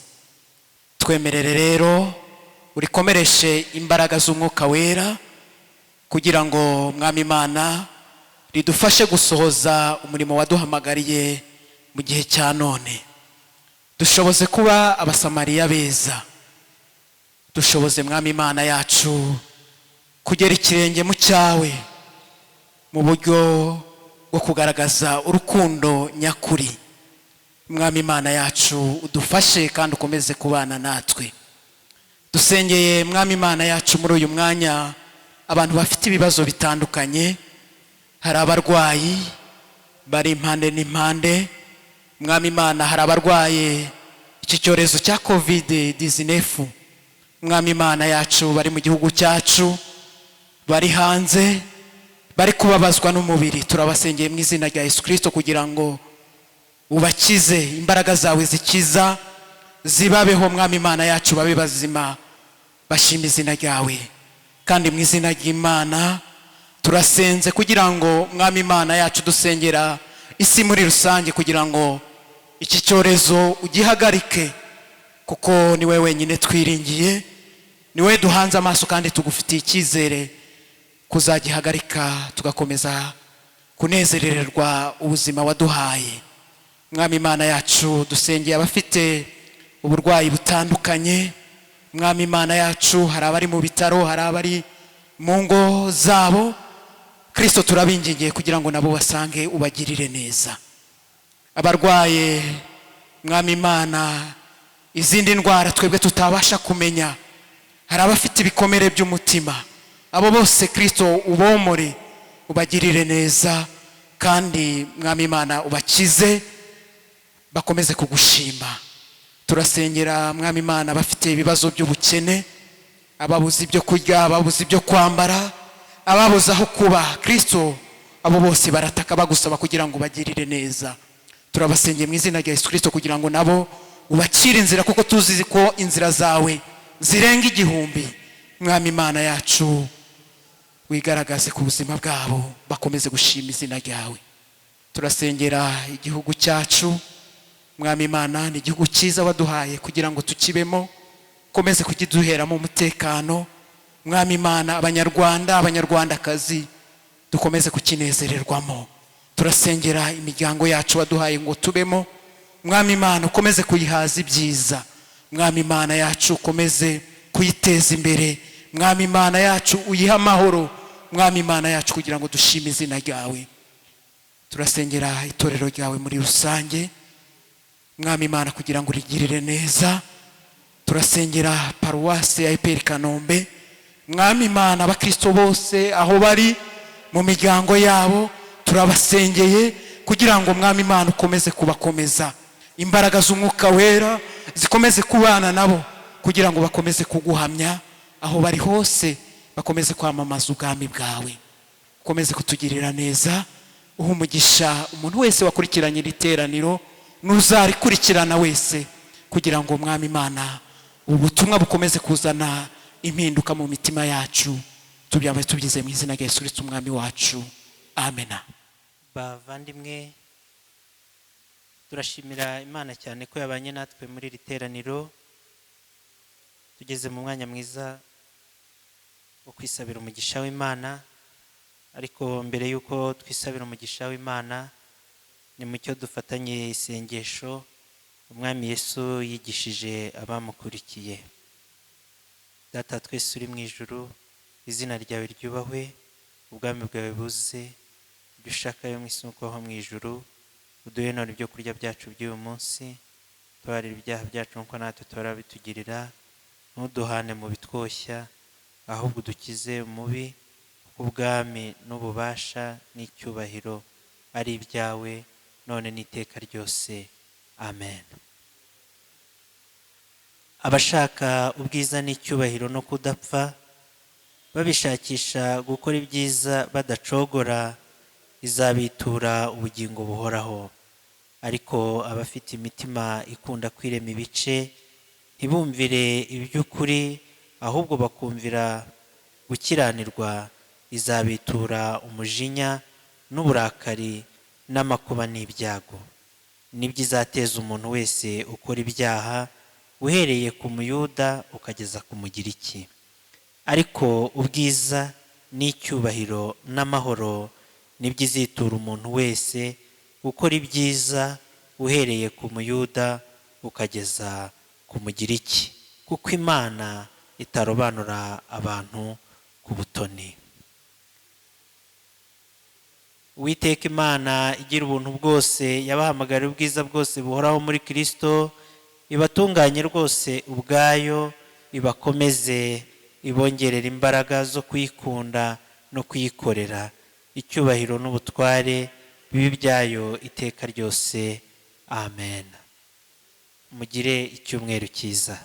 Twemerere rero urikomereshe imbaraga z'Umwuka Wera, kugira ngo, Mwami Imana, ridufashe gusohoza umurimo waduhamagariye mu gihe cya none. Dushoboze kuba Abasamariya beza, dushoboze, Mwami Imana yacu, kugera ikirenge mu cyawe mu buryo bwo kugaragaza urukundo nyakuri. Mwami Imana yacu, udufashe kandi ukomeze kubana natwe. Dusengeye, Mwami Imana yacu, muri uyu mwanya abantu bafite ibibazo bitandukanye. Hari abarwayi bari impande n'impande, Mwami Imana, hari abarwaye iki cyorezo cya COVID-19, Mwami Imana yacu, bari mu gihugu cyacu, bari hanze, bari kubabazwa n'umubiri. Turabasengeye mu izina rya Yesu Kirisito kugira ngo ubakize, imbaraga zawe zikiza zibabeho, Mwami Imana yacu, babe bazima, bashima izina ryawe. Kandi mu izina ry'Imana turasenze kugira ngo, Mwami Imana yacu, dusengera isi muri rusange kugira ngo iki cyorezo ugihagarike, kuko ni wowe wenyine twiringiye, ni wowe duhanze amaso, kandi tugufitiye icyizere kuzagihagarika, tugakomeza kunezererwa ubuzima waduhaye. Mwami Imana yacu, dusengeye abafite uburwayi butandukanye, Mwami Imana yacu. Hari abari mu bitaro, hari abari mu ngo zabo. Kirisito, turabingingiye kugira ngo nabo basange, ubagirire neza. Abarwaye, Mwami Imana, izindi ndwara twebwe tutabasha kumenya, hari abafite ibikomere by'umutima, abo bose, Kirisito, ubomore, ubagirire neza, kandi, Mwami Imana, ubakize, bakomeze kugushima. Turasengera, Mwami Imana, abafite ibibazo by'ubukene, ababuze ibyo kurya, ababuze ibyo kwambara, ababuze aho kuba. Kirisito, abo bose barataka bagusaba kugira ngo ubagirire neza. Turabasengeye mu izina rya Yesu Kirisito kugira ngo nabo ubacire inzira, kuko tuzi ko inzira zawe zirenga igihumbi. Mwami Imana yacu, wigaragaze ku buzima bwabo, bakomeze gushima izina ryawe. Turasengera igihugu cyacu, Mwami Imana. Ni igihugu cyiza waduhaye kugira ngo tukibemo, ukomeze kukiduheramo umutekano, Mwami Imana. Abanyarwanda, Abanyarwandakazi dukomeze kukinezererwamo. Turasengera imiryango yacu waduhaye ngo tubemo, Mwami Imana, ukomeze kuyihaza ibyiza. Mwami Imana yacu, ukomeze kuyiteza imbere. Mwami Imana yacu, uyihe amahoro. Mwami Imana yacu, kugira ngo dushime izina ryawe. Turasengera itorero ryawe muri rusange, Mwami Imana, kugira ngo urigirire neza. Turasengera paruwasi ya EPR Kanombe, Mwami Imana, abakristo bose aho bari mu miryango yabo, turabasengeye kugira ngo, Mwami Imana, ukomeze kubakomeza, imbaraga z'Umwuka Wera zikomeze kubana nabo, kugira ngo bakomeze kuguhamya aho bari hose, bakomeze kwamamaza ubwami bwawe. Ukomeze kutugirira neza, uha umugisha umuntu wese wakurikiranye iri teraniro n'uzarikurikirana wese, kugira ngo, Mwami Imana, ubu butumwa bukomeze kuzana impinduka mu mitima yacu. Tubyambaye tubyize mu izina rya Yesu Kristo Umwami wacu, amena. Bavandimwe, turashimira Imana cyane ko yabanye natwe muri iri teraniro. Tugeze mu mwanya mwiza wo kwisabira umugisha w'Imana, ariko mbere y'uko twisabira umugisha w'Imana, ni mucyo dufatanye isengesho Umwami Yesu yigishije abamukurikiye. Data twese uri mu ijuru, izina ryawe ryubahwe, ubwami bwawe buze, ibyo ushaka yo mu isi nk'uko ho mu ijuru. Uduhe none ibyo kurya byacu by'uyu munsi, tubarire ibyaha byacu nk'uko natwe tuhora bitugirira, ntuduhane mu bitwoshya, ahubwo udukize umubi, kuko ubwami n'ububasha n'icyubahiro ari ibyawe, none n'iteka ryose, amen. Abashaka ubwiza n'icyubahiro no kudapfa, babishakisha gukora ibyiza badacogora, izabitura ubugingo buhoraho. Ariko abafite imitima ikunda kwirema ibice, ntibumvire iby'ukuri, ahubwo bakumvira gukiranirwa, izabitura umujinya n'uburakari n'amakuba n'ibyago. Nibyo izateza umuntu wese ukora ibyaha, uhereye ku Muyuda ukageza ku Mugiriki. Ariko ubwiza n'icyubahiro n'amahoro nibyo izitura umuntu wese ukora ibyiza, uhereye ku Muyuda ukageza ku Mugiriki, kuko Imana itarobanura abantu ku butoni. Uwiteka Imana igira ubuntu bwose, yabahamagariye ubwiza bwose buhoraho muri Kristo, ibatunganye rwose ubwayo, ibakomeze, ibongerera imbaraga zo kuyikunda no kuyikorera. Icyubahiro n'ubutware bibe ibyayo iteka ryose, amen. Mugire icyumweru cyiza.